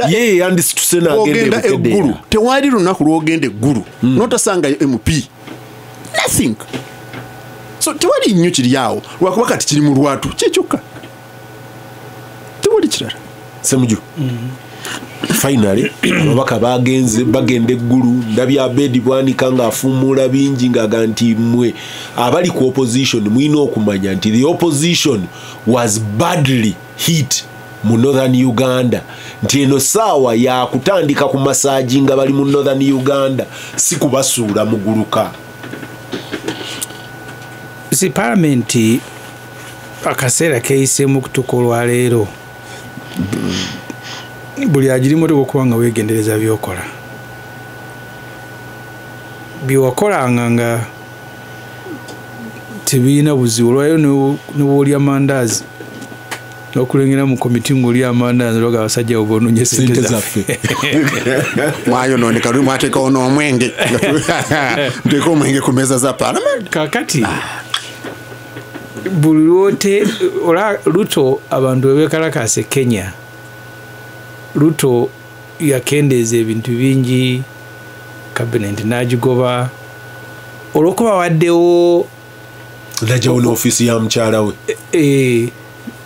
Ye yandisituse n'agenda Bw'ogenda e Bukedea. eggulu, tewali lunaku lwogenda eggulu notasangayo MP, nothing. So tewali nnyo kiri awo, lwakuba kati kiri mu lwatu kyekyokka, tewali kirala. Semuju, finally ababaka bagenze, bagenda eggulu. Ndabye Abedi Bwanika ng'afuumuula bingi ng'aga nti mmwe abali ku opposition mulina okumanya nti the opposition was badly hit mu Northern Uganda, nti eno saawa yakutandika ku massage nga bali mu Northern Uganda, si kubasuula muguluka. Si palamenti akaseera keeyiseemu okutuuka olwaleero, buli agirimu oteeka okuba nga weegendereza byokola, byewakolanga nga tebirina buzibu. Olwaleero ne bw'olya mandaazi n'okulengera mu komiti ng'olya amandaazi, olwaga abasajja bo boononye sente sente zaffe. Zaffe. Mwayononeka luli mwateekawo n'omwenge, nteeka omwenge ku mmeeza za palamenti. Kakati buli lwote ola Ruto, abantu bebekalakasa e Kenya, Ruto yakendeeza ebintu bingi, cabinet n'agigoba olwokuba waddewo. Najjawo n'ofiisi ya mukyala we.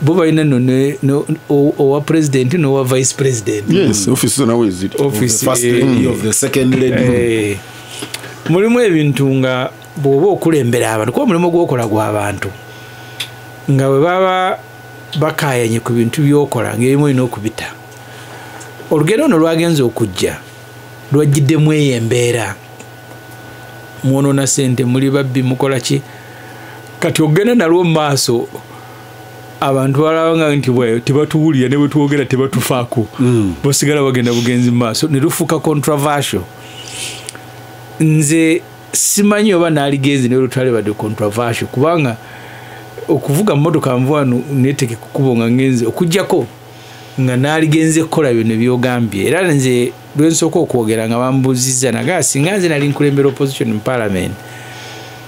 Bo balina nno owa president n'owa vice president. Yes, office zonna weeziri. Office, first lady of the second lady. Mulimu ebintu nga bw'oba okulembera abantu, kuba omulimu gwokola gw'abantu, nga bwe baba bakayanye ku bintu byokola, ngaebimu olina okubita. Olugendo luno lwagenza okujja Lwajjiddemu eyo embeera, mwonoona sente, muli babbi, mukola ki. Kati ogenda nalwo mu maaso, abantu balabanga nti bwe tebatuwulira ne bwe twogera tebatufaako, basigala bagenda bugenzi mu maaso, ne lufuuka controversial. Nze simanyi oba naaligenze naye lutwale badde controversial, kubanga okuvuga mmotoka nva wano neeteke ku kkubo nga ngenze, okuggyako nga naaligenze kukola bino by'ogambye. Era nze lwe nsooka okwogera nga bambuuzizza, naga singa nze nali nkulembera opposition mu parliament,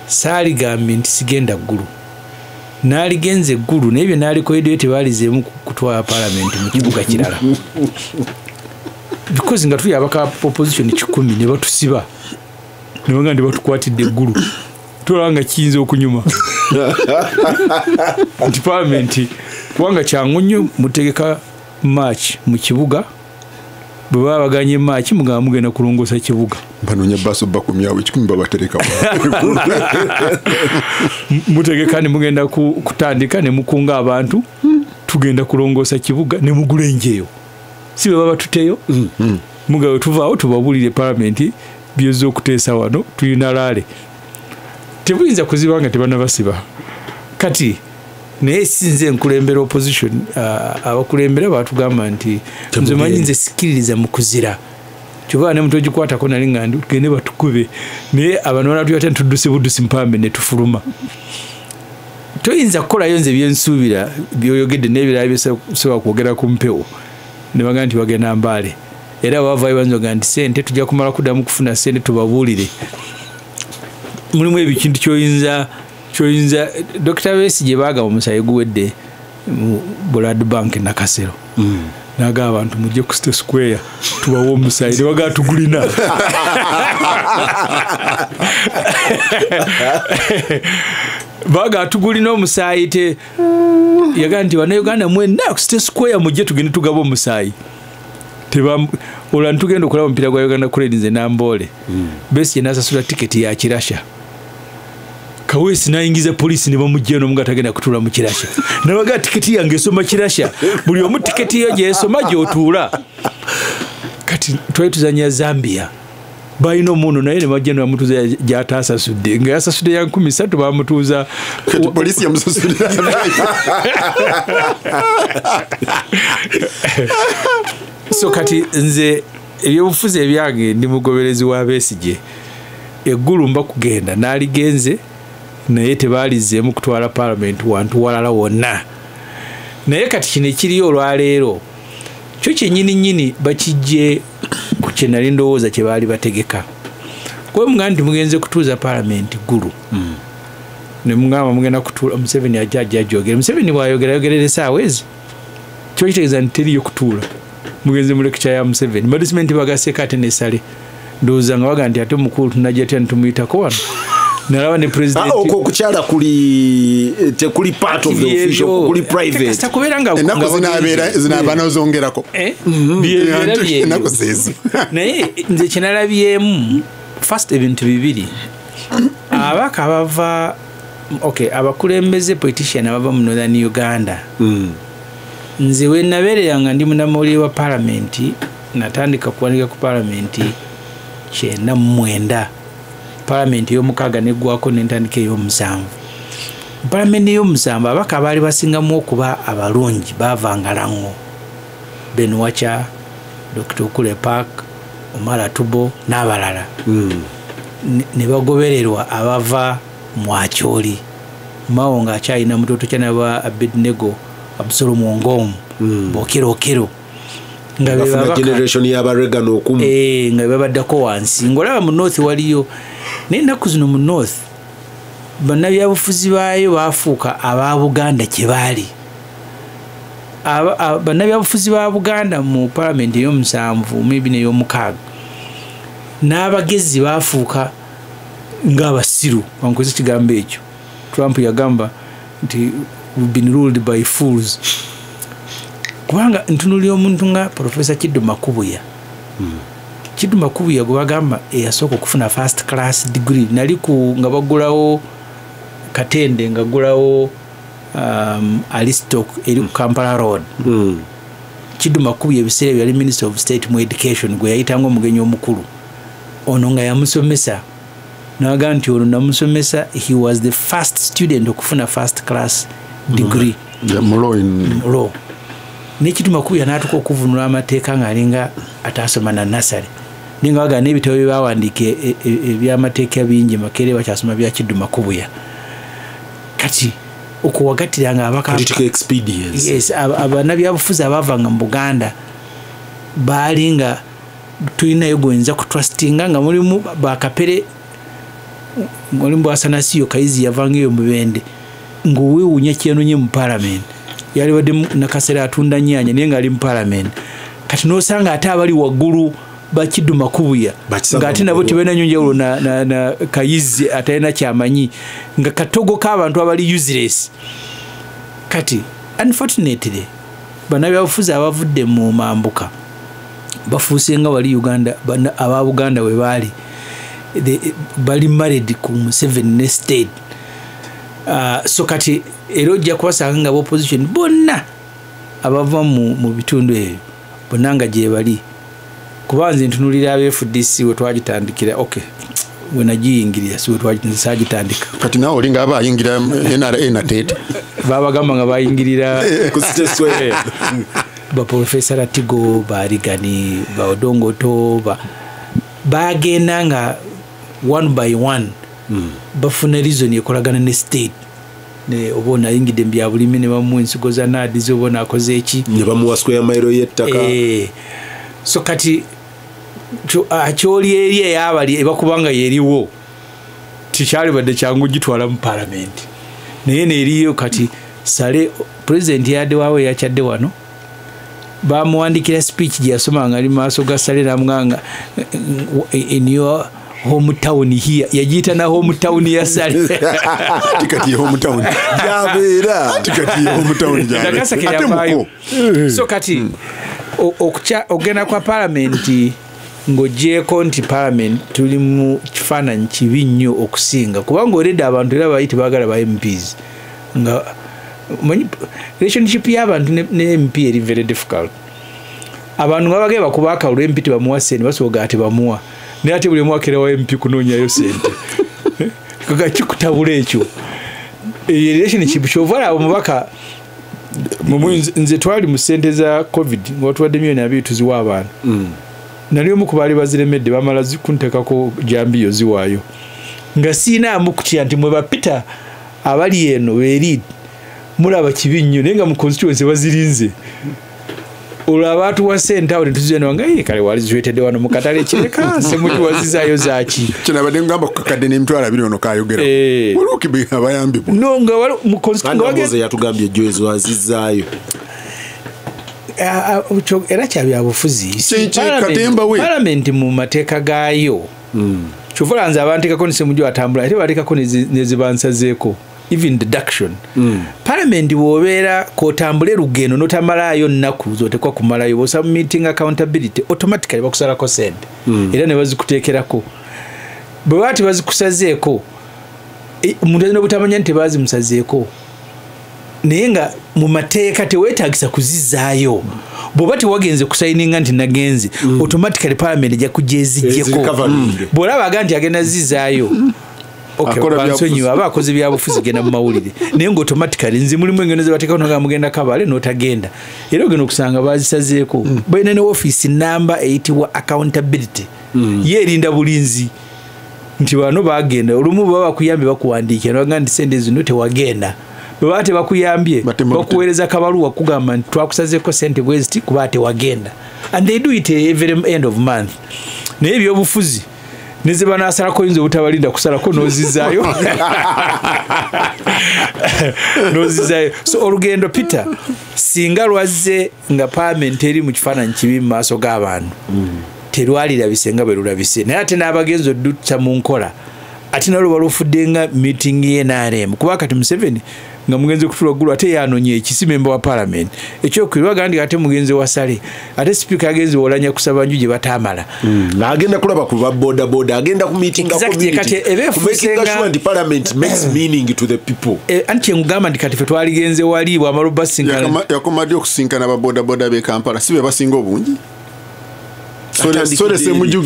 saaligambye nti sigenda Ggulu, naaligenze Eggulu, naye bye naalikoleddeyo tebaalizeemu kutwala parliament mu kibuga kirala, because nga tuli abaka opposition 100 ne batusiba ne bagamba nti batukwatidde Eggulu, tulaba nga kiyinza okunyuma nti parliament, kubanga kyangu nnyo mutegeka march mu kibuga, bwe baba baganye march mugamba mugenda kulongoosa kibuga, banoonya baso bakomyawo 10 babatereka mutegeka ne mugenda kutandika ne mukunga abantu, tugenda kulongoosa kibuga ne mugula enjeyo, si bwe baba tuteyo mugawe tuvaawo tubabulire parliament byozza okuteesa wano tulina laale, tebuyinza kuziba nga tebannabasiba. Kati naye sinze nkulembera opposition, abakulembera batugamba nti nze manyi nze sikiririza mu kuzira, kyova ne muntu ogikwatako nali nga tugende batukube, naye abantu banatuyata ntudduse buddusi mpambe ne tufuluma. Toyinza kukolayo nze byensuubira byoyogedde n'ebirala byesobola kwogera ku mpewo, ne bagamba nti bagenda Mbale, era bavaayo banzoga nti sente tujja kumala kuddamu kufuna sente tubabuulire. Mulimu ebikintu kyoyinza Dr. Besigye baagaba omusaayi guwedde mu Blood Bank Nakasero, n'agamba abantu mujje ku State Square tubawe omusaayi, ne bagamba tugulina. Baagamba tugulina omusaayi, te yagamba nti bannayuganda mwenna ku State Square mujje tugende tugabe omusaayi. Olwo ntugenda okulaba omupiira gwa Uganda Cranes e Namboole, Besigye n'asasula tiketi ya Kirasha, Kaweesi n'ayingiza poliisi ne bamugjayo n'omu nga tagenda kutuula mu Kirasha, nabaga tiketi yange esoma Kirasha, buli omu tiketi yo gy'esoma gy'otuula. Kati twali tuzannya Zambia, balina omuntu naye ne bajja ne bamutuuza gy'ataasasudde, nga yasasudde ya 3,000 bamutuuza kati poliisi yamusasulira. So kati nze ebyobufuzi ebyange ndi mugoberezi wa Besigye, Eggulu mba kugenda naaligenze naye tebaalizeemu kutwala parliament wantu walala wonna. Naye kati kino ekiriyo olwaleero kyo kyennyini nnyini bakijje ku kye nali ndowooza kye baali bategeka. Kuba mugamba nti mugenze kutuuza parliament Ggulu, ne mugamba mugenda kutuula, Museveni ajja ajja ajogere. Museveni bw'ayogera ayogerera essaawa ezi, kiba kitegeeza nti teriyo kutuula, mugenze mu lecture ya Museveni. Badusimenti bagaseeko ate n'essale, ndowooza nga bagamba nti ate omukulu tunajja tya nitumuyitako wano. Nalaba ne president okwo okukyala kuli tekuli part of the official, kuli private. Kubeera nga ennaku zinaabeera zinaaba n'ozongerako ennaku zeezo. Naye nze kye nalabyemu first ebintu bibiri, ababaka abava okay, abakulembeze politician abava mu Northern Uganda, nze we nabeerera nga ndi munnamawulire wa parliament, natandika kuwandika ku parliament 99, parliament ey'omukaaga neggwako n'entandika ey'omusanvu. Parliament ey'omusanvu ababaka abaali basingamu okuba abalungi baavanga Lango, Ben Wacha, Dr. Okule Park, Omar Atubo n'abalala, ne bagobererwa abava mu Acholi, Mao ng'akyalina mutoto kyanaba Abednego, Absalomu Ongom, Bokero Okero, nga be babaka generation y'abarega n'okumu, nga babaddako wansi. Ng'olaba mu North waliyo, naye ennaku zino mu North bannabyabufuzi baayo baafuuka aba Buganda kye baali. Bannabyabufuzi ba Buganda mu parliament ey'omusanvu maybe n'ey'omukaaga, n'abagezi baafuuka ng'abasiru, bankozesa ekigambo ekyo. Trump yagamba nti we've been ruled by fools. Kubanga ntunuulira omuntu nga Professor Kiddu Makubuya. Kiddu Makubuya gwe bagamba eyasooka okufuna first class degree, nali ku nga baggulawo Katende, nga ggulawo Aristoc eri ku Kampala Road. Kiddu Makubuya ebiseera ebyo yali Minister of State mu Education, gwe yayitanga omugenyi omukulu ono nga yamusomesa, naga nti ono namusomesa, he was the first student okufuna first class degree mu law. Ne Kiddu Makubuya n'atuuka okuvunula amateeka ng'alinga atasoma na nasale, ninga waga n'ebitabo bye bawandiika ebyamateeka bingi, Makerere bakyasoma bya Kiddu Makubuya. Kati okuwagattiranga abaka political expedience, yes, abannabyabufuzi abaavanga mu Buganda baali nga tulinayo gwenza kutrustinga, nga mulimu bakapere, mulimu Bwasanasiyo Kayizi yavanga eyo Mubende, ng'oweewuunya kyenonye mu parliament, yali badde Nakasera atunda nnyaanya naye ng'ali mu parliament. Kati n'osanga ate abali waggulu ba Kiddu Makubuya ng'ate nabo tebalina nnyo njawulo na Kayizi atalina kyamanyi, nga katogo k'abantu abali useless. Kati unfortunately bannabyabufuzi abavudde mu mambuka bafuuse nga wali Uganda, aba Buganda we baali bali married ku Museveni ne state. So kati era ojja kubasanga nga opposition bonna abava mu bitundu ebyo bonna nga gye bali. Kuba nze ntunulira aba FDC we twagitandikira, okay, we nagiyingirira si we twagitandika. Kati naawe olinga aba ayingira NRA nateete babagamba nga bayingirira ku State Square. Ba Professor Latigo, ba Rigani, ba Odongoto, bagenda nga one by one bafuna reason ekolagana ne state. Ne oba onayingidde mu byabulimi ne bamuwa ensigo za naadizi, oba onaakoze eki ne bamuwa square mile y'ettaka. So kati akyoli eri eyabali ebakubanga yeriwo tikyalibadde kyangu gitwala mu parliament, naye neeriyo. Kati sale president yadde waawe yakyadde wano, bamuwandikira speech gye yasoma nga ali mu maaso ga Sale, namuganga in your hometown here, yagiyita na hometown ya Sale. Kati hometown jabeera, kati hometown jabeera. Ate muko. So kati ogenda kwa parliament ng'ogyeko nti parliament tuli mu kifaananyi kibi nnyo okusinga, kubanga oledde abantu era bayite baagala ba MPs, nga relationship y'abantu ne MP eri very difficult. Abantu nga bagenda bakuba akalulu MP tebamuwa ssente, basobola ate bamuwa, naye ate buli omu akera wa MP kunoonyayo ssente. Kaka kikutabula ekyo relationship. Kyova olaba omubaka nze twali mu ssente za COVID nga tuwadde 2 million tuziwa abantu, nali omu ku baali baziremedde, bamala kunteekako jambiyo ziwaayo, nga siinaamu kutya nti mwe bapita abali eno beeri mulaba kibi nnyo, naye nga mu constituency bazirinze. Olwo abaatuwa ssente awo ne tuzizeno nga kale wali ziwetedde wano mu katale kireka semukiwazizaayo zaaki. Kinabadde ngamba ku kakadde n'20,000 ono kayogera waliwo kibi abayambibwa. No, nga wali mu constituency yatugambye ejjo wazizaayo. Era kya byabufuzi. Parliament mu mateeka gaayo kyova nze abanteekako ne Ssemujju atambula, ate bateekako nezibansazeeko, even deduction. Parliament bw'obeera k'otambule lugendo n'otamalaayo nnaku z'otekwa kumalayo, bw'osubmitting accountability automatically bakusalako sente, era ne bazikuteekerako. Bwe baba tebazikusazeeko, omuntu alina obutamanya nti tebazimusazeeko, naye nga mu mateeka teweetagisa kuzizaayo. Bw'oba tewagenze kusayininga nti nagenze, automatically parliament ejja kujja eziggyeko. Bw'olaba aga nti agenda zizaayo, bansonyiwe, aba akoze byabufuzi, genda mu mawulire. Naye nga automatically nze mulimu engendo ze bateekako nga mugenda Kabale n'otagenda, era ogenda okusanga bazisazeeko. Balina ne ofiisi namba eyitibwa accountability, ye erinda bulinzi nti bano bagenda. Olumu baba bakuyambye bakuwandiikira nabaga nti sente zino tewagenda, bwe baba tebakuyambye bakuweereza kabaluwa kugamba nti twakusazeeko sente bweziti kuba tewagenda, and they do it every end of month. Naye ebyobufuzi neze banasalako oyinza obutabalinda kusalako n'ozizaayo n'ozizaayo. So olugendo Peter singa lwazze nga parliament eri mu kifaananyi kibi mu maaso g'abantu, terwalirabise nga bwe lulabise, naye ate n'abagenzi oddutta mu nkola Ate nalwo balufudde nga meeting ye NRM, kuba kati Museveni nga mugenzi kutula Gulu ate yanonye ekisi member wa parliament ekyokubiri bagandi ate mugenzi wa Sale ate speaker agenzi Olanya kusaba nju gye batamala. Agenda kulaba ku ba boda boda, agenda ku meeting exactly, community kati making sure the parliament makes meaning to the people. Anti ngamba ndi kati fe twaligenze wali bwamalo basinkana yakomadde okusinkana ba boda boda be Kampala sibe basinga obungi. Sore Ssemujju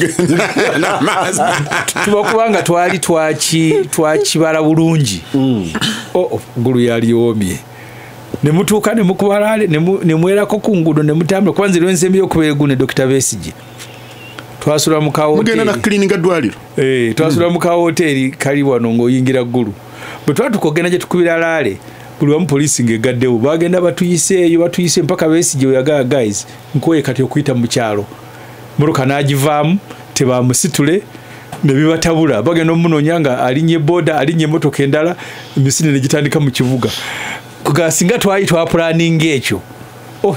tuba kubanga twali twakibala bulungi. Gulu yaliwomye ne mutuuka ne mukubalale ne mwerako ku nguudo ne mutambula. Kwanza lwensembye okubeera ne Dr. Besigye twasula mu kawoteri mugenda na cleaning ddwaliro. Twasula mu kawoteri kali wano ng'oyingira Gulu. Bwe twatuuka ogenda gye tukubira laale buli wamu poliisi ng'egaddewo, bagenda batuyiseeyo batuyise mpaka Besigye we yagala guys nkoye kati okuyita mu kyalo mmotoka n'agivaamu tebamusitule ne bibatabula, bagenda omunoonya nga alinnye boda alinnye emmotoka endala emisinde ne gitandika mu kibuga. Kuga singa twali twapulaninga ekyo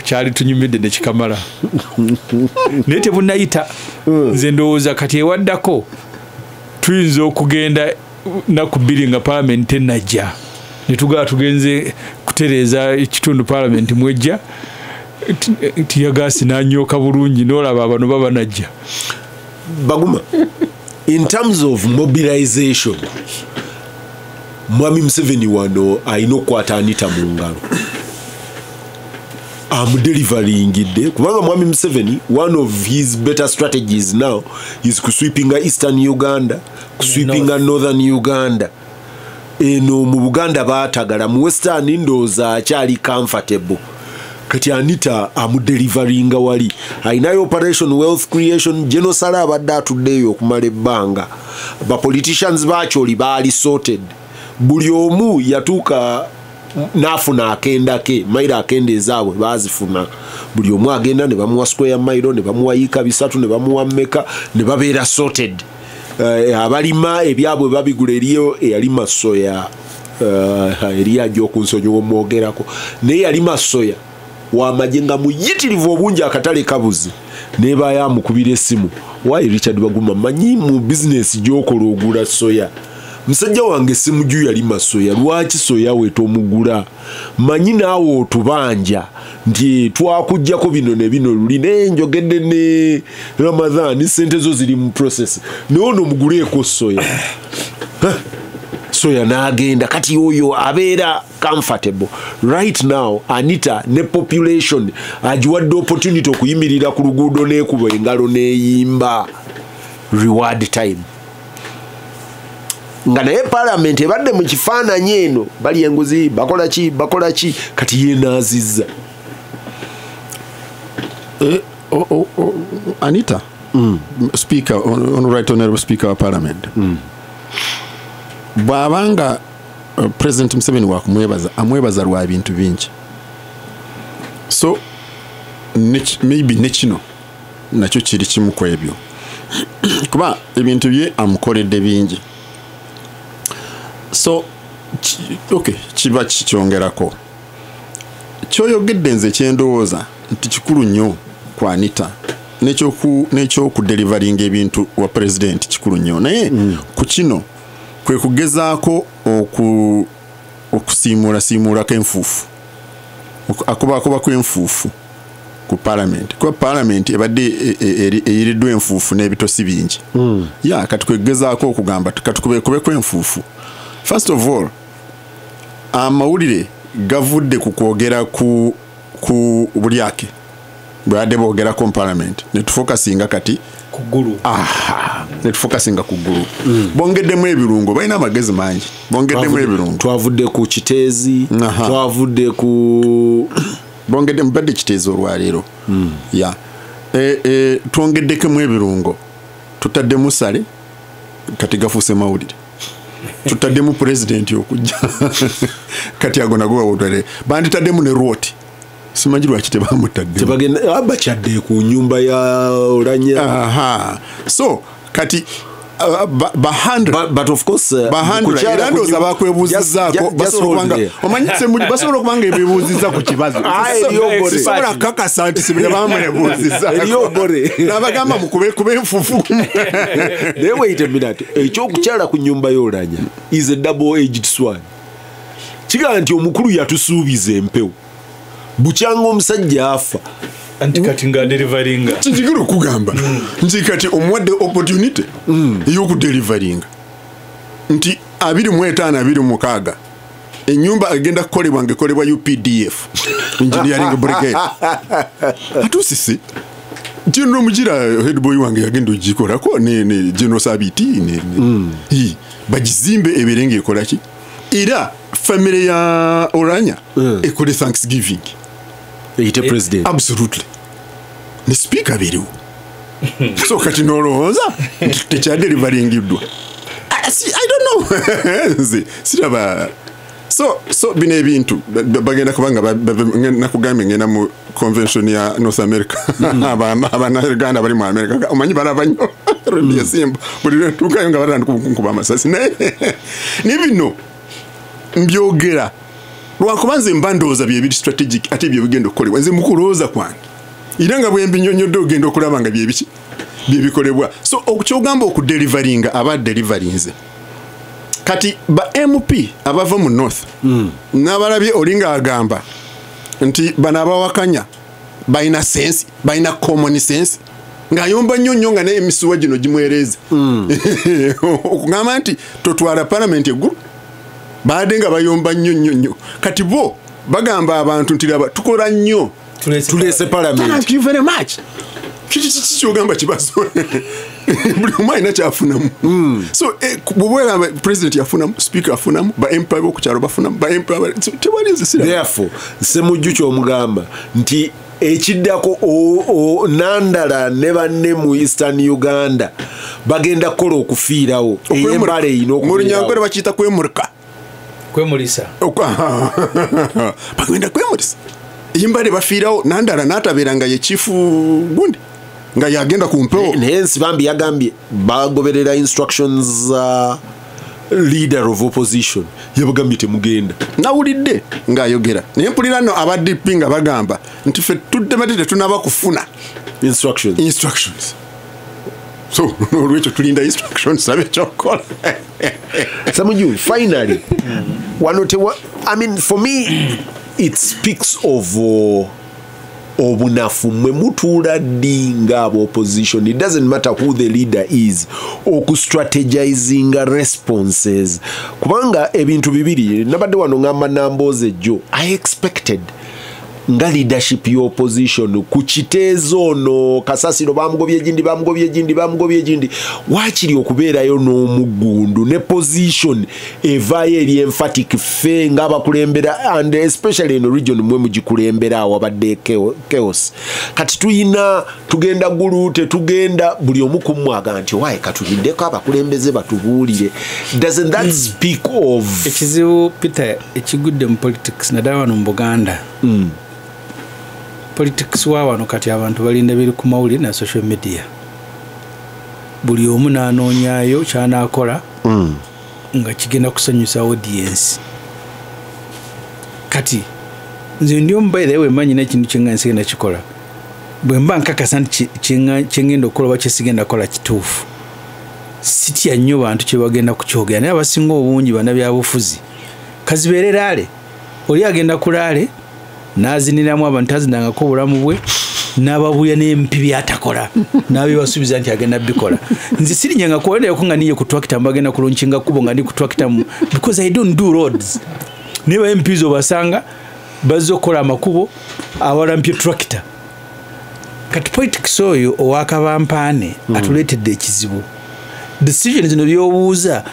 kyali tunyumidde ne kikamala. Naye tebunnayita. Nze ndowooza kati ewaddako tuyinza okugenda nnaku bbiri nga parliament tennajja ne tugala tugenze kutereeza ekitundu parliament mwejja tiyagasi nanyoka bulungi n'olaba abano baba najja. Baguma, in terms of mobilization, Mwami Museveni wano alina okukwata Anita mu ngalo amudeliveringidde, kubanga Mwami Museveni one of his better strategies now is kusweepinga Eastern Uganda, kusweepinga Northern Uganda. Eno mu Buganda baatagala, mu Western ndowooza akyali comfortable. Kati Anita amudeliveringa wali alinayo operation wealth creation. General Saleh abadde atuddeeyo okumala ebbanga, ba politicians bakyoli baali sorted, buli omu yatuuka n'afuna akenda ke, mayiro akenda ezaabwe baazifuna, buli omu agenda ne bamuwa square mayiro ne bamuwa yiika 3 ne bamuwa mmeka ne babeera sorted. Abalima ebyabwe babigula, eriyo eyalima soya eriyo ajja okunsonyiwa omwogerako, naye yalima soya wamagye nga muyitirivu obungi akatale kabuze, nebayo amukubira essimu, wayi Richard Baguma manyi mu bizinesi gy'okola ogula soya, musajja wange Ssemujju yalima soya, lwaki soya we tomugula, manyi naawe otubanja nti twakuggyako bino ne bino luli, naye njogedde ne Ramadhan sente zo ziri mu process, naye ono muguleeko soya. Soya n'agenda. Kati oyo abeera comfortable right now. Anita ne population agiwadde opportunity okuyimirira ku luguudo n'ekuba engalo n'eyimba reward time, nga naye parliament ebadde mu kifaananyi eno bali enguzi bakola ki bakola ki, kati yenaazizza. Anita Speaker, right honorable Speaker wa Parliament, bw'abanga President Museveni wakumwebaza amwebaza lwa bintu bingi, so maybe ne kino nakyo kiri kimu ku ebyo, kuba ebintu bye amukoledde bingi, so okay kiba kikyongerako. Kyoyogedde nze kyendowooza nti kikulu nnyo ku Anita n'ekyokudeliveringa ebintu wa president kikulu nnyo, naye ku kino kwe kugezaako okusiimuulako enfuufu, akubakubako enfuufu ku parliament, kuba parliament ebadde eyiriddwa enfuufu n'ebitosi bingi. Ya kati kwegezaako okugamba katukubekubeko enfuufu. First of all, amawulire gavudde ku kwogera ku bulyake bwebadde boogerako mu parliament, ne tufokasinga kati ku Gulu. Ne tufokasinga ku Gulu. Bongeddemu ebirungo, balina amagezi mangi, bongeddemu ebirungo. Twavudde ku Kiteezi, twavudde ku bongedde mbadde Kiteezi olwaleero. Ya twongeddekemu ebirungo, tutaddemu Sale kati gafuuse mawulire, tutaddemu president okujja kati ago nago bawotale, banditaddemu ne Rwoti, simanyi lwaki tebamutadde, tebagenda bakyadde ku nyumba ya Olanya. So kati Bahandra But of course bahandra era ndowooza bakwebuuzizaako, omanyi basobola okuba nga ebibuuzizza ku Kibazo. Sisobola kukakasa nti sibire bamwebuuzizzaako, nabagamba mukube kuba enfufu. Naye wait a minute, ekyokukyala ku nyumba y'Olanya is a double edged sword. Kigamba nti omukulu yatusuubiza empewo bukyanga omusajja afa. Anti kati nga deliveringa. Kinjigiro kugamba nti kati omuwadde opportunity ey'okudeliveringa nti 25 26 ennyumba egenda kukolebwa ng'ekolebwa UPDF Engineering Brigade. Atusisi General Mugira head boy wange yagenda ogikolako ne General Sabiti ne bagizimbe eberenge ekola ki, era family ya Olanya ekole Thanksgiving. Eyite president. Absolutely. Ne speaker biriwo. So kati nolowooza tekyadeliveringidwa. I don't know. Siraba. So bino ebintu bagenda kubanga nakugambye ngenda mu convention ya North America. Abannayuganda bali mu America. Omanyi balaba nnyo. Roddy Simba. Buli lwe ntuukayo nga batandika okunkuba amasasi. Naye ne bino mbyogera lwakuba nze mba ndowooza bye biri strategic ate bye bigenda okukolebwa. Nze mukulowooza kwange era nga bwe mbinyonnyodde ogenda okulaba nga bye biki bye bikolebwa. So okukyogamba okudeliveringa aba deliverinze. Kati ba MP abava mu North n'abalabye olinga agamba nti bano abawakanya balina sense, balina common sense, ng'ayomba nnyo nnyo nga naye emisuwa gino gimwereeze. Okugamba nti totwala parliament eggulu, baadde nga bayomba nnyo nnyo nnyo. Kati bo bagamba abantu nti laba tukola nnyo tulese parliament. Thank you very much. Kiki kyogamba Kibazo. Buli omu alina kyafunamu. So bw'oba president yafunamu, speaker afunamu, ba MP ab'oku kyalo bafunamu, ba MP tewali nze siraba. Therefore Ssemujju ky'omugamba nti ekiddako Nandala ne banne mu Eastern Uganda bagenda kukola okufiirawo ey'embala eyina okubeerawo. Mu Runyankore bakiyita kwemulika. Kwemulisa. Bagenda kwemulisa. Eyimbale bafiirawo Nandala n'atabeera nga ye chief gundi nga yagenda ku mpewo. Naye Nsibambi yagambye bagoberera instructions leader of opposition yabagambye temugenda. Nawulidde ng'ayogera naye mpulira nno aba DP nga bagamba nti ffe tuddemate tetunaba kufuna instructions. So olwekyo tulinda instructions abe kyokola. Ssemujju, finally wano I mean for me it speaks of obunafu mwe mutuula ddi ng'aba opposition. It doesn't matter who the leader is, okustrategizinga responses, kubanga ebintu bibiri nabadde wano ngamba Nambooze ejjo I expected nga leadership y'opposition ku kiteezo ono kasasiro bamugobye gindi bamugobye gindi bamugobye gindi, waakiri okubeerayo n'omuggundu ne position evaayo eri emphatic ffe ng'abakulembera, and especially eno region mwe mugikulembera awabadde chaos. Kati tuyina tugenda Gulu tetugenda, buli omu ku mmwe agamba nti waaye katuliddeko abakulembeze batubuulire. Doesn't that speak of ekizibu Peter ekigudde mu politics naddala wano mu Buganda? Politics wa wano kati abantu balinda biri ku mawulire na social media, buli omu n'anoonyaayo ky'anaakola nga kigenda kusanyusa audience. Kati nze ndi omu by the way manyi n'ekintu kye nga nsigenda kikola, bwe mba nkakasa nti kye ngenda okukola oba kye sigenda kukola kituufu, sitya nnyo bantu kye bagenda kukyogera. Naye abasinga obungi bannabyabufuzi kazibeere laale, oli agenda ku laale n'aziniramu abantu tazinangako obulamu bwe, n'ababuya n'empi by'atakola n'abibasuubiza nti agenda bikola. Nze sirinyanga kuwendayoko nga niye ku tractor mbagenda kulonkinga kkubo nga ndi ku tractor because I don't do roads. Naye ba MPs obasanga bazze okukola amakubo awalampye tractor. Kati politics oyo owakabampaane atuleetedde ekizibu. Decision zino by'obuuza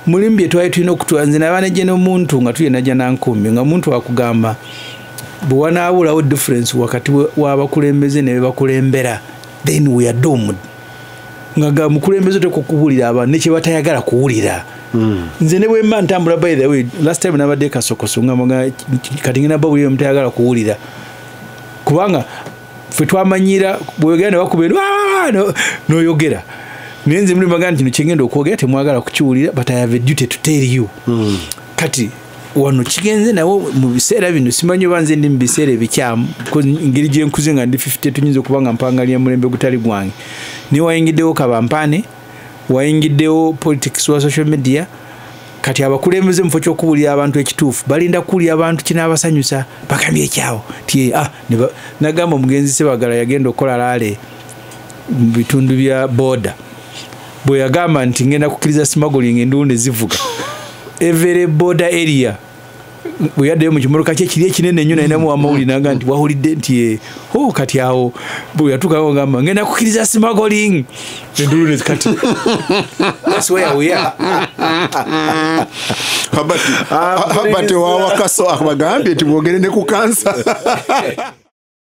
mulimu bye twali tulina okutwala. Nze naba nejje n'omuntu nga tuli najja Nankumbi nga muntu akugamba bwe wanaabulawo difference wakati w'abakulembeze ne be bakulembera, then we are doomed. Nga ga mukulembeze oteekwa okubuulira abantu ne kye batayagala kuwulira. Nze ne bwe mba ntambula, by the way last time nabadde Kasokoso nga kati ngenda babuulira mutayagala kuwulira, kubanga ffe twamanyira bw'oyogera ne bakuba n'oyogera. Naye nze muli bagamba nti kino kyengenda okwogera temwagala kukiwulira, but I have a duty to tell you. Kati wano kigenze nawo mu biseera bino, simanyi oba nze ndi mu biseera ebikyamu, engeri gye nkuze nga ndi 50, tuyinza okuba nga mpangalira mulembe gutali gwange. Naye wayingiddewo kabampaane, wayingiddewo politics wa social media. Kati abakulembeze mu kifo ky'okubuulira abantu ekituufu balinda kuwulira abantu kinaabasanyusa, bagambye ekyawo ti nagamba omugenzi Sebagala yagenda okukola rally mu bitundu bya border, bwe yagamba nti ngenda kukkiriza smuggling, enduulu ne zivuga every border area. Bwe yaddayo mu kimotoka kye kiri ekinene ennyo, nalinamu amawulire naga nti wawulidde nti oh, kati awo bwe yatuukawo ngamba ngenda kukkiriza smuggling, enduulu ne kati that's where we are. Herbert wawakaso abagambye nti bwogere ne ku kansa.